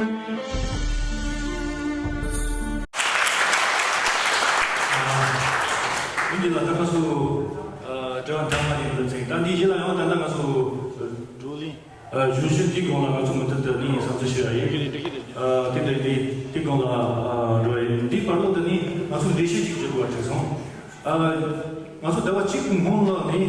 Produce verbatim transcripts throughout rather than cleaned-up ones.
འདི་ལ་ད་ང་ཚོ་དྲི་བ་འདྲ་མ་ཡིན་པ་ཚིག་ད་འདི་གཞི་ལ་ཡང་ད་ལྟ་ང་ཚོ་བགྲོ་གླེང་བརྗོད་གཞི་འདི་སྒང་ལ་ང་ཚོ་མུ་མཐུད་དུ་ནི་བསམ་ཚུལ་ཞུ་ཡ་ཡིན། དེ་འདྲ་འདི་འདི་སྒང་ལ་འགྲོ་ཡ་ཡིན། འདིའི་བར་ལོག་ཏུ་ནི་ང་ཚོ་ལས་གཞི་ཅིག་བརྗོད་དགོས་པ་བྱུང་སོང་། ང་ཚོ་ཟླ་བ་གཅིག་གི་སྔོན་ལ་ནི་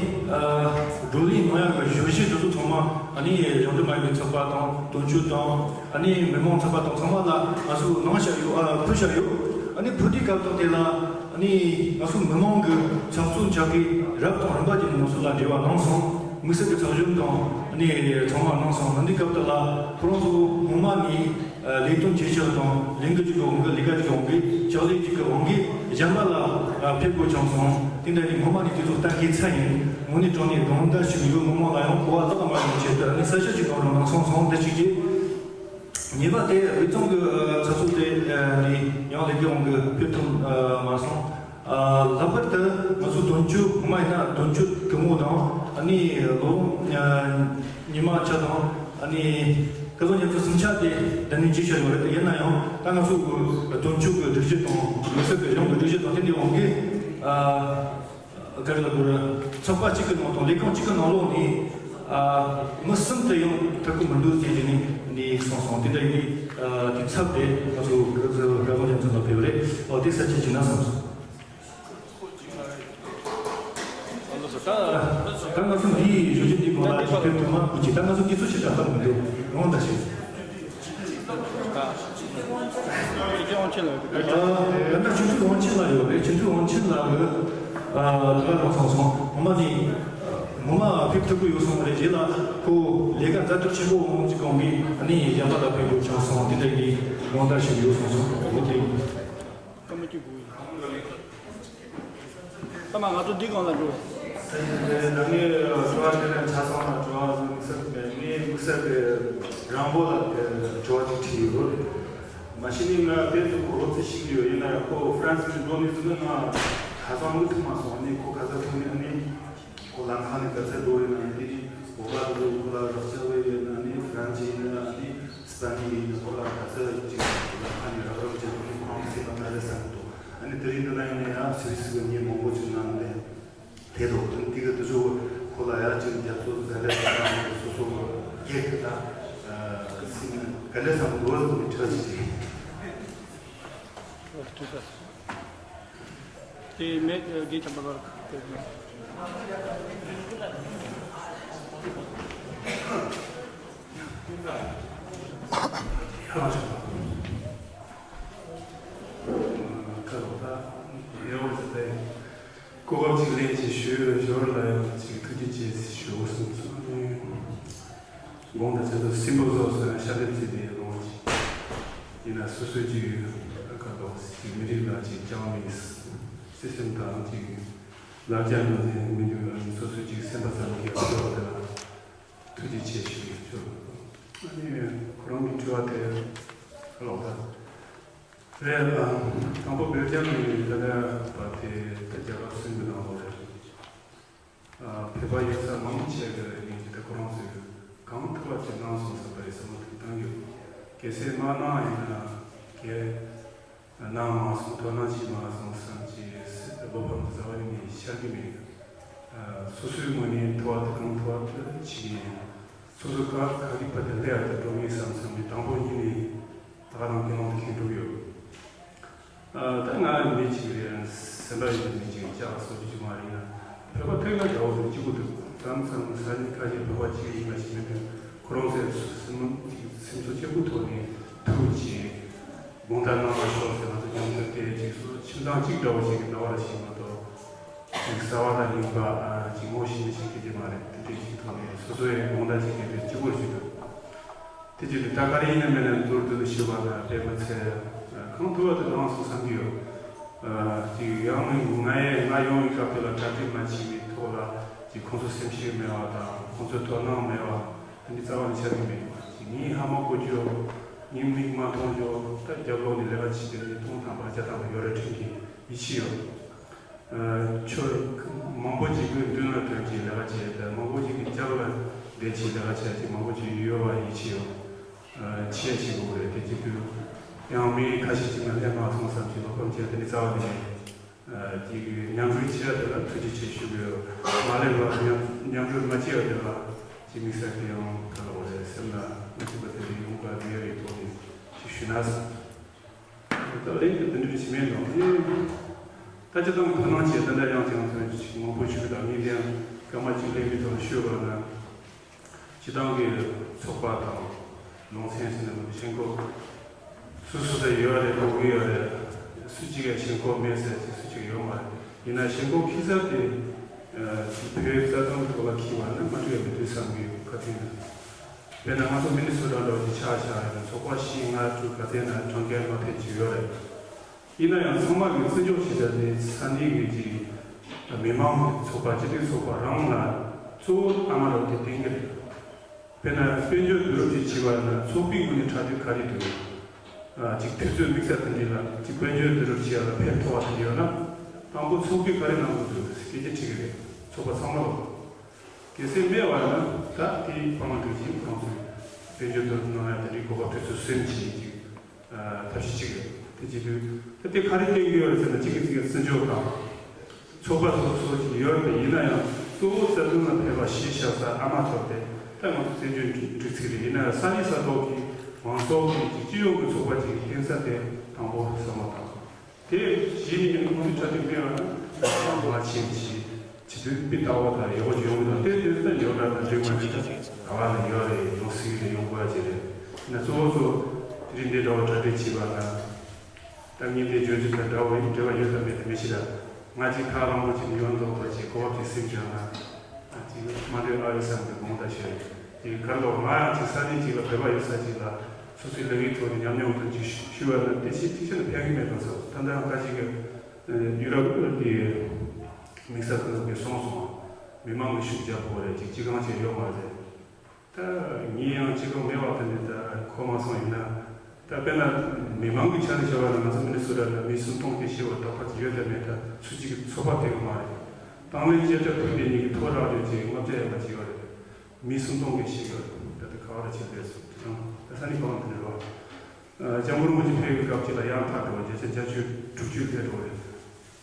བགྲོ་གླེང་གནང་ཡག་གི་བརྗོད་གཞི་འདི་ཚོ་ཚང་མ་ཨ་ནི་གཞུང་འབྲེལ་མ་ཡིན་པའི་ཚོགས་པ་དང་དོན་གཅོད་དང་ཨ་ནི་མི་མང་ཚོགས་པ་དང་ཚང་མ་ལ་ང་ཚོ་གནང་བཞག་ཡོད། ཨ་ཕུལ་བཞག་ཡོད། ཨ་ནི་ཕུལ་དུས་སྐབས་དང་དེ་ལ་ཨ་ནི་ང་ཚོ་མི་མང་གི་ཚགས་ཚུད་ཆགས་ཀྱི་རབ་དང་རིམ་པ་ཅན་ང་ཚོ་ལ་འབྲེལ་བ་གནང་སོང་། དམིགས་བསལ་གྱི་ཚགས་ཞུབ་དང་ཨ་ནི་ཚང་མ་གནང་སོང་། ང་འདི་སྐབས་དེ་ལ་ཁོ་རང་ཚོ་ངོ་མ་ནི་ལས་དོན་བྱེད་ཕྱོགས་དང་ལས་འགུལ་ཅིག་གི་དབང་གིས་ལས་ཀ་ཅིག་གི་དབང་གིས་ཕྱག་ལས་ཅིག་གི་དབང་གིས་གཞན་པ་ལ་ཕེབས་དགོས་བྱུང་སོང་། དེ་འདྲ་ནི་ངོ་མ་ནི་དེ་ཚོ་ལྟ་མཁན་ཚད་ཡིན། དངོས་གནས་དྲང་གནས་སྦྱོང་བརྡར་ཞུ་ཡོད། མི་མང་ལ་ཡང་གོ་བ་བརླག་མ་ཡོང་ཆེད་དུ་ཨ་ནི་གསལ་བཤད་ཅིག་གཏོང་རོགས་གནང་སོང་སོང་། དེ་གཅིག་གིས། ཉེས་པ་དེ་དབུས་གཙང་གི་ཚགས་ཚུད་དེ་ནི་ཡང་ལས་ཀའི་དབང་གིས་ཕེབས་ཐུབ་མ་སོང་། ལྷག་པར་དུ་ང་ཚོ་དོན་གཅོད་ངོ་མ་ཡིན་ན་དོན་གཅོད་གི་མོ་དང་ཨ་ནི་ལོ་ཉི་མ་ཆ་དང་ཨ་ནི་སྐལ་བཟང་རྒྱ་མཚོ་གསུམ་ཆ་དེ་འདི་ནས་བརྗེད་བཞག་ཡོད་རེད། དེ་ཡིན་ན་ཡང་ད་ང་ཚོ་དོན་གཅོད་ཀྱི་སྒྲིག་གཞི་དང་མི་སེར་གྱི་གཞུང་གི་སྒྲིག་གཞི་དང་དེ་འདྲའི་དབང་གིས་ག་རེ་ལབ་དགོས་རེད། ཚོགས་པ་གཅིག་གི་ནང་དང་ལས་ཁུངས་གཅིག་གི་ནང་ལོགས་ནས་མི་གསུམ་དུ་ཡང་ཐུག་གི་མི་འདུག་ཟེར་གྱི་ནི་ནས་གསུངས་སོང་། དེ་འདྲ་ཡིན་དུས་དེ་ཚབ་དེ་ང་ཚོ་སྐལ་བཟང་རྒྱ་མཚོ་ལ་ཕེབས་རེད། ཨོ་དེ་ས་ཆ་ཅིག་ན་བསམ་སོང་། ད་ང་ཚོ་འདིའི་བརྗོད་གཞི་འདི་སྒང་ལ་ཅིག་ཕེབས་ཐུབ་མ་དགོས་ཅིག་ད་ང་ཚོ་དུས་ཚོད་ཞིག་ད་ལྟ་མི་འདུག་རང་ད་ཞིག་ད་ལྟ་ཆུང་ཆུང་དབང་ཆེན་ལགས་ཡོད་རེད། ད་ལྟ་ཆུང་ཆུང་དབང་ཆེན་ལགས་ཡོད་རེད། ཆུང་ཆུང་དབང་ཆེན་ལགས་ཡོད། ད་ལྟ་རང་སོང་སོང་ངོ་མ་ནི་ངོ་མ་ཕེབས་ཐུབ་ཀྱི་ཡོད་སོང་རེད། རྗེས་ལ་ཁོ་ལས་ཀ་ཛ་དྲག་ཆེན་པོ་འོང་ཅིག་གོང་གི་ཨ་ནི་གཞན་པ་ལ་ཕེབས་དགོས་བྱུང་སོང་། དེ་འདྲ་གི་དགོངས་དག་ཞིག་ཡོད་སོང་སོང་། འོ་དེ་ཡིན། ཀ་མ་གཅིག་དགོས་ཡིན། ད་མ་ང་ཚོ་འདི་གང་ལ་འགྲོ། ད་ངས་དྲི་བ་དེ་ལ་ཆ་ཚང་ལ་དྲི་བ་བཟོ་དམིགས་བསལ་མེད། ངས་དམིགས་བསལ་གྱི་རང་བོད་ལ་དེ་དྲི་བ་ཅིག་དྲིས་ཡོད། མ་གཞི་ནས་ང་དེ་ཚོ་གོ་རོགས་ཚོད་ཤིག་ཡོད། ཡིན་ན་ཡང་ཁོ་ཧྥ་རན་སི་ནས་འགྲོ་ནས་ཟིན་ན་ང་ཁ་སང་མུ་མཐུད་མ་སོང་། ཨ་ནི་ཁོ་ཁ་སང་ཐུག་ནས་ཨ་ནི་ཁོ་ལམ་ཁ་ནས་ག་ཚད་འགྲོ་ཡོད་ན་ཨ་ནི་འོ་ལ་འགྲོ་ཁོ་ལ་རོགས་བྱ་བའི་ཡོད་ན་ཨ་ནི་ཧྥ་རན་སི་ཡིན་ན་ཨ་ནི་སི་པ་ནི་ཡིན་ན་ཁོ་ལ་ག་ཚད་ཅིག་ལམ་ཁ་ནས་རོགས་རམ་བྱེད་དགོས་ནི་ཁོ་རང་སེམས་པ་ན་རེ་བསམ་འདུག་ཨ་ནི་དེ་རིང་འདི་ན་ཡིན་ན་ཡང་སུད་སི་གི་མི་མང་པོ་ཅིག་ནང་ནས་དེ་དོ་དེ་གི་དུ་ཚོ་ཁོ་ལ་ཡར་ཅིག་རྒྱབ་སྐྱོར་ག་ལེ་བསམ་སོ་སོ་སྒེར་གི་ད་སེམས་ག་ལེ་བསམ་འདུག་ཟེར་ནས་དྲིས་ཤིག་དེ་མེད་དགེ་བྱམས་པ་ལ་དེ་ཁ་ལོ་ད་ཡོད་ཟེར་ཏེ། གོ་སྐབས་ཅིག་ལེན་ཅིག་ཞུ། ཞོར་ལ་ཡང་ཅིག་ཐུགས་རྗེ་ཆེ་ཞུ་གསུངས་སོང་། དགོངས་དག་ཆེད་དུ་སྲིན་པོ་བཟོ་སོང་ཡང་ཤ་དེབ་བརྩིས་ཏེ་ལོངས་ཅིག་ཡིན་ན་སོ་སོའི་ཅིག་ཁ་དོག་ཅིག་མི་རིགས་ལ་ཅིག་ཅང་མི་སེམས་དང་ཅིག་ལབ་རྒྱག་མི་ཟིན་མི་འདུག་ཨ་ནི་སོ་སོའི་ཅིག་སེམས་པ་ཙམ་གྱི་ཁ་དོག་དེ་ལ་ཐུགས་རྗེ་ཆེ་ཞུ་ཡོད་ཆོག་ཨ་ནི་ཁོ་རང་གི་དྲི་བ་དེ་ལོག་ད། རེད། ཨ། དང་པོ་བོད་རྒྱ་མི་ད་ལྟ་བར་དེ་ད་རྒྱ་གར་སྲུང་གི་ནང་ལོགས་རེད། ཨ། བོད་པ་ཡོད་ས་མང་པོ་ཆེ་གི་ཡིན་གྱི་ད་ཁོ་རང་ཚོས་གང་ཐུབ་པ་ཅིག་གནང་སོང་བསམ་པ་རེད་བསམ་བློ་ཐུག་བཏང་ཡོད། གལ་སྲིད་མ་གནང་ཡིན་ན་གལ་གནང་མ་སོང་དོ་སྣང་བྱེད་མ་སོང་བསམ་གྱི་བློ་ཕམ་དུ་རྩ་བ་ཉིད་ནས་ཤར་གྱི་མེད། ཨ། སོ་སོའི་ངོས་ནས་ཐུབ་པ་དང་གང་ཐུབ་པ་དུ་བྱེད་ཀྱི་ཡིན། སོ་སོ་ག་ག་གི་བར་དུ་སླེབས་ཡག་དེ་འགྲོ་ངེས་བསམ་བསམ་ནས་དང་པོ་ཉིད་ནས་ད་ག་རང་དགེ་སློང་དུ་ཁེངས་གྲུབ་ཡོད། ཨ། ད་ང་མི་གཅིག་རེད། སེམས་པ་ཡོད་མི་གཅིག་ལྕགས་སོ་ཅི་ཅི་མ་རེད་ཡ། བོད་པ་ཐོན་ན་དགྲ་བོ་དང་གཅིག་པུ་འདུག་མཚམས་མཚམས་ས་གནས་ཁ་ཤས་བོད་པ་གཅིག་ཡིན་པ་ཞིག་མིན་དུས་ཁོ་རང་ཚོའི་སེམས་སེམས་ཚོར་སྐྱེ་དགུ་ཐོག་ནས་ཐུགས་རྗེ་དགོངས་དག་གནང་བ་ཤོག་ཟེར་ང་ཚོ་མཉམ་དུ་བལྟས་ཅིག་སོ་ཁྱིམ་ཚང་གཅིག་འདྲ་བོ་ཞིག་གི་འདྲ་བ་ཞིག་མ་གཏོགས། ཅིག་གསར་བ་དང་རྙིང་པ་ཅིག་ངོ་ཤེས་ནི་ཞིག་སྐད་ཆ་མ་རེད། དེ་འདྲའི་ཞིག་ཐོག་ནས་སོ་སོ་ཡང་དགོངས་དག་ཅིག་སྐད་ཆ་གཅིག་པོར་ཞུ་དགོས། དེ་བྱས་ཏེ་ད་ག་རེ་ཡིན་ན་མིན་ན་མདོར་བསྡུས་ཞུ་བ་ན་དཔེ་མི་ཚེ་གང་ཐུབ་པ་དེ་རང་སོང་བསམ་གྱི་ཡོད། ཅིག་ཡང་ང་ཡང་ང་ཡོང་བའི་སྐབས་དེ་ལ་གྲ་སྒྲིག་མ་བྱས་པའི་ཐོག་ལ་ཅིག་ཁོང་ཚོ་སེམས་ཤུགས་མེད་པ་དང་ཁོང་ཚོའི་དོ་སྣང་མེད་པ་དེ་འདྲའི་རྩ་བ་ནས་ཆགས་ཀྱི་མེད། ཅིག་ངའི་ཧ་མ་གོ་རྒྱུ་ངའི་མིག་མ་མཐོང་རྒྱུ་ད་རྒྱབ་ལོགས་ནས་ལས་ཀ་བྱེད་དེ་ནས་སྟོང་དང་པ་བརྒྱ་དང་པ་ཡོད་རེད་དྲན་གྱི་ཡིད་ཆེས་ཡོད། ཨ། ཆོས་མང་པོ་ཅིག་གི་མདུན་ལ་ཐོན་གྱི་ལས་ཀ་བྱས་ཏེ་མང་པོ་ཅིག་གི་རྒྱབ་ལ་བསྡད་ཀྱི་ལས་ཀ་བྱས་ཏེ་མང་པོ་ཅིག་ཡོད་པ་ཡིད་ཆེས་ཡོད། ཨ། ཕྱི་ བཤད་བྱེད་དགོས་རེད། དེ་གཅིག་དུས་ཡང་མི་ཁ་ཤས་ཅིག་ལ་སླེབས་མ་སོང་བསམ་གྱི་བློ་ཕམ་བྱས། དེ་ནི་རྩ་བ་ནས་ཅིག་མཉམ་རུབ་བྱེད་ཡ་དེ་ལ་ཐུགས་རྗེ་ཆེ་ཞུ་གི་ཡོད། མ་སླེབས་པར་མཉམ་མཉམ་རུབ་མ་བྱེད་ཡ་དེ་ལ་ཅིག་དམིགས་བསལ་གྱི་ཡང་ག་ལ་བ་རེད། སེམས་ལ་མ་སྐྱིད་པ་དེ་རིགས་ཡོང་ག་མེད་རེད། ཐོག་ནས་ཅིག་ཞུ་ན་བསམ། ད་ལན་དུ་འདི་འདྲ་ཞིག་མེད་ནོ། ད་སྤྱི་བཏང་དོ་སྣང་བྱས། ད་ལྟ་ཡང་ཅིག་ང་ཚོ་ཅིག་མང་པོ་ཞུ་དང་། ངས་འདི་ཡང་སྐར་མ་གཅིག་ལྷག་གི་ཐོག་ཞུས་པ་ན། སྤྱི་བཏང་གི་ཚོགས་པ་དང་ལུང་ཚན་ཟེར་ན་མི་འདུག་ཞེན་ཁོག་སུ་སུ་ད་ཡོད་རེད། དགོས་ཀྱི་ཡོད་རེད། སུ་གཅིག་ཡང་ཞེན་ཁོག་མེད་ཟེར་ཅིག་སུ་གཅིག་ཡོད་མ་རེད། ཡིན་ན་ཞེན་ཁོག་ཁྱི་ཟེར་དེ་ཅིག་བོད་རྩ་དོན་ཐོག་ལ་འཁྱེར་བ་ན་མ་འགྲིག་ཡ་མི་འདུག་བསམ་གྱི་ཡོད། ཁ་ཐེངས་ན་དཔེར་ན་ང་ཚོ་མི་ནི་སོ་ཊ་འདྲ་བོ་ཅིག་ཆགས་ཆགས་ཡོད་ན། ཚོགས་པ་བཞི་ལྔ་དྲུག་ག་ཚད་ན་གྲངས་ཀའི་མ་ཕེབས་ཅིག་ཡོད་རེད། ཡིན་ན་ཡང་ཚང་མ་གི་བརྩི་འཇོག་བྱེད་ས་དེ་ས་གནས་ཀྱི་ཅིག་མི་མང་གི་ཚོགས་པ། སྤྱི་མཐུན་ཚོགས་པ་རང་ལ་གཙོ་བོ་ཨ་མ་རང་དེ་བསྟེན་གྱི་རེད། དཔེར་ན་དཔལ་འབྱོར་བསྡུ་རུབ་ཅིག་བྱས་པ་ན་ཚོགས་པའི་ངོས་ནས་གྲ་སྒྲིག་ག་རེ་འདུག་ཨ་ཅིག་དུས་ཚོད་དམིགས་བསལ་དེ་འདྲ་ལ་ཅིག་དཔལ་འབྱོར་བསྡུ་རུབ་བྱེད་ཡ་ལ་ཕན་ཐོགས་པ་དེ་འདྲ་ཡོད་ན། དང་པོ་ཚོགས་པས་ག་རེ་གནང་དགོས་འདུག་སྐད་ཆ་དྲིས་ཀྱི་རེད། ཚོགས་པ་ཚང་མ་ལ། གལ་སྲིད་མེད་པ་ན་ད་དེའི་དཔང་སྒྲུབ་ཀྱིས་ཁོང་ཚོས་དཔལ་འབྱོར་བསྡུ་རུབ་གནང་ཡ་དེ་འདྲའི་གོ་སྐབས་དུས་ཚོད་སོན་བྱེད་ཅིག་ཨ་ཐབས་ཤེས་གཅིག་རེད། དེ་བྱེད་དུས་ད་དེ་ག་རེ་བསྟན་གྱི་ཡོད་རེད་ཟེར་ན། གཅིག་གིས་གཅིག་གི་བརྩི་འཇོག་དང་། ཚོགས་པ་སོ་སོ་ཞིག་ཡོད་རེད། ཡིན་ན་ཡང་གཙོ་བོ་རྩ་དོན་ལ་ཕེབས་པ་གཞི་བཞག་ས་ཨ་མ་ཚོ་དེ་ད་ང་ཚོ་བཙན་བྱོལ་སྒྲིག་འཛུགས་རེད། ཡིན་ན་ཡང་ས་གནས་ས་ཐོག་གི་མང་ཚོགས་ཀྱི་སྤྱི་ཡོངས་ཀྱི་ཚོགས་པ་ཅིག་བསྟེན་ས་དེ་དང་པོ་བསམ་བློ་བཏང་། དེ་གཞི་ནས་ཁོང་ཚོའི་གྲ་སྒྲིག་མེད་པ་ན་མ་ཕྱིན་གྱི་བྱེད་དུས་དཔེ་ལྟ་བ་དང་ཡག་པོ་ཅིག་ཡོང་གི་འདུག་དེ་དེ་ལྟར་ཡོད་འདྲ་དང་འགྲིག་མ་འགྲིག་ག་བ་ལ་ཡོད་རེད། ཡོང་སྲིད་རེད། ཡོང་དགོས་ཡ་ཅིག་རེད། ཡིན་ན་གཙོ་བོ་གཙོ་དེ་རིང་འདི་འདྲ་བ་གྲ་སྒྲིག་བྱས་པ་ན། ད་ངས་འདི་བརྗོད་རྒྱུ་དང་འདྲ་བོ་ཡིན། འབྲེལ་བ་ཡོད་དམ་མེད་དམ་མི་ཤེས་ད། ང་ཅིག་ཐག་རིང་པོ་ཅིག་ཡོང་མདོག་པོ་ཅིག་གོ་བ་ཅིག་སེམས་ཀྱང་ན། ཨ་ཅིག་མ་འདོད་ཨ་ཡོད་བསམ་གྱི་དགོངས་དག་ཞུ། དེ་གར་ལོག་ང་ཡང་ཅིག་ས་གནས་ཅིག་ལ་བོད་པ་ཡོད་ས་ཅིག་ལ་སོ་སོའི་ལས་ཀའི་ཐོག་ནས་ཉམས་མྱོང་དང་ཅིག་ཞུ་བ་ན་དེ་ཅིག་ཅིག་ཆེ་ན་ཕན་གྱི་མེད་པ་བསམ། ད་ལྟ་ཡང་ཁ་ཅིག་གི་ཡུ་རོབ་ཀྱི་དམིགས་བསལ་ཁོ་ཚོ་གིས་གསུངས་སོང་། མི་མང་གི་ཤུགས་རྒྱབ་དགོས་རེད། ཅིག་ཅི་གང་བྱས་ཡོད་མ་རེད། ད་ངས་ཡང་ཅི་གང་མེད་པ་དེ་འདྲ་ད་གོ་མ་སོང་། ཡིན་ན་ད་དཔེར་ན་མི་མང་གི་ཆ་ནས་བྱ་བ་ན་ང་ཚོ་མི་ནི་སོ་ཊ་ལ་མི་སུམ་སྟོང་དེ་ཤི་བ་ད་ཕར་ཡོད་དམ་མེད་ད་སུ་གཅིག་གི་ཚོད་དཔག་དེ་གི་མ་རེད། དང་ལེན་བྱེད་སྒྲ་ཕུལ་དེ་ཉིད་ཀྱི་ཐོ་རག་ལོས་བྱེད་ལྔ་བརྒྱ་ཡན་པ་བྱེད་པ་རེད། མི་སུམ་སྟོང་གི་ཤི་བ་ད་དེ་ག་བ་ར་བྱེད་པས་སོ། ད་ས་ནི་གང་དེ་འདྲ་བ། ཨ་སྐྱབས་མགོན་རིན་པོ་ཆེ་ཕེབས་པའི་སྐབས་ཅིག་ལ་ཡང་ཐར་འགྲོ་བ་བརྒྱ་ཆ་བརྒྱད་ཅུ་དྲུག་ཅུ་ཕེབས་འགྲོ་བ་རེད།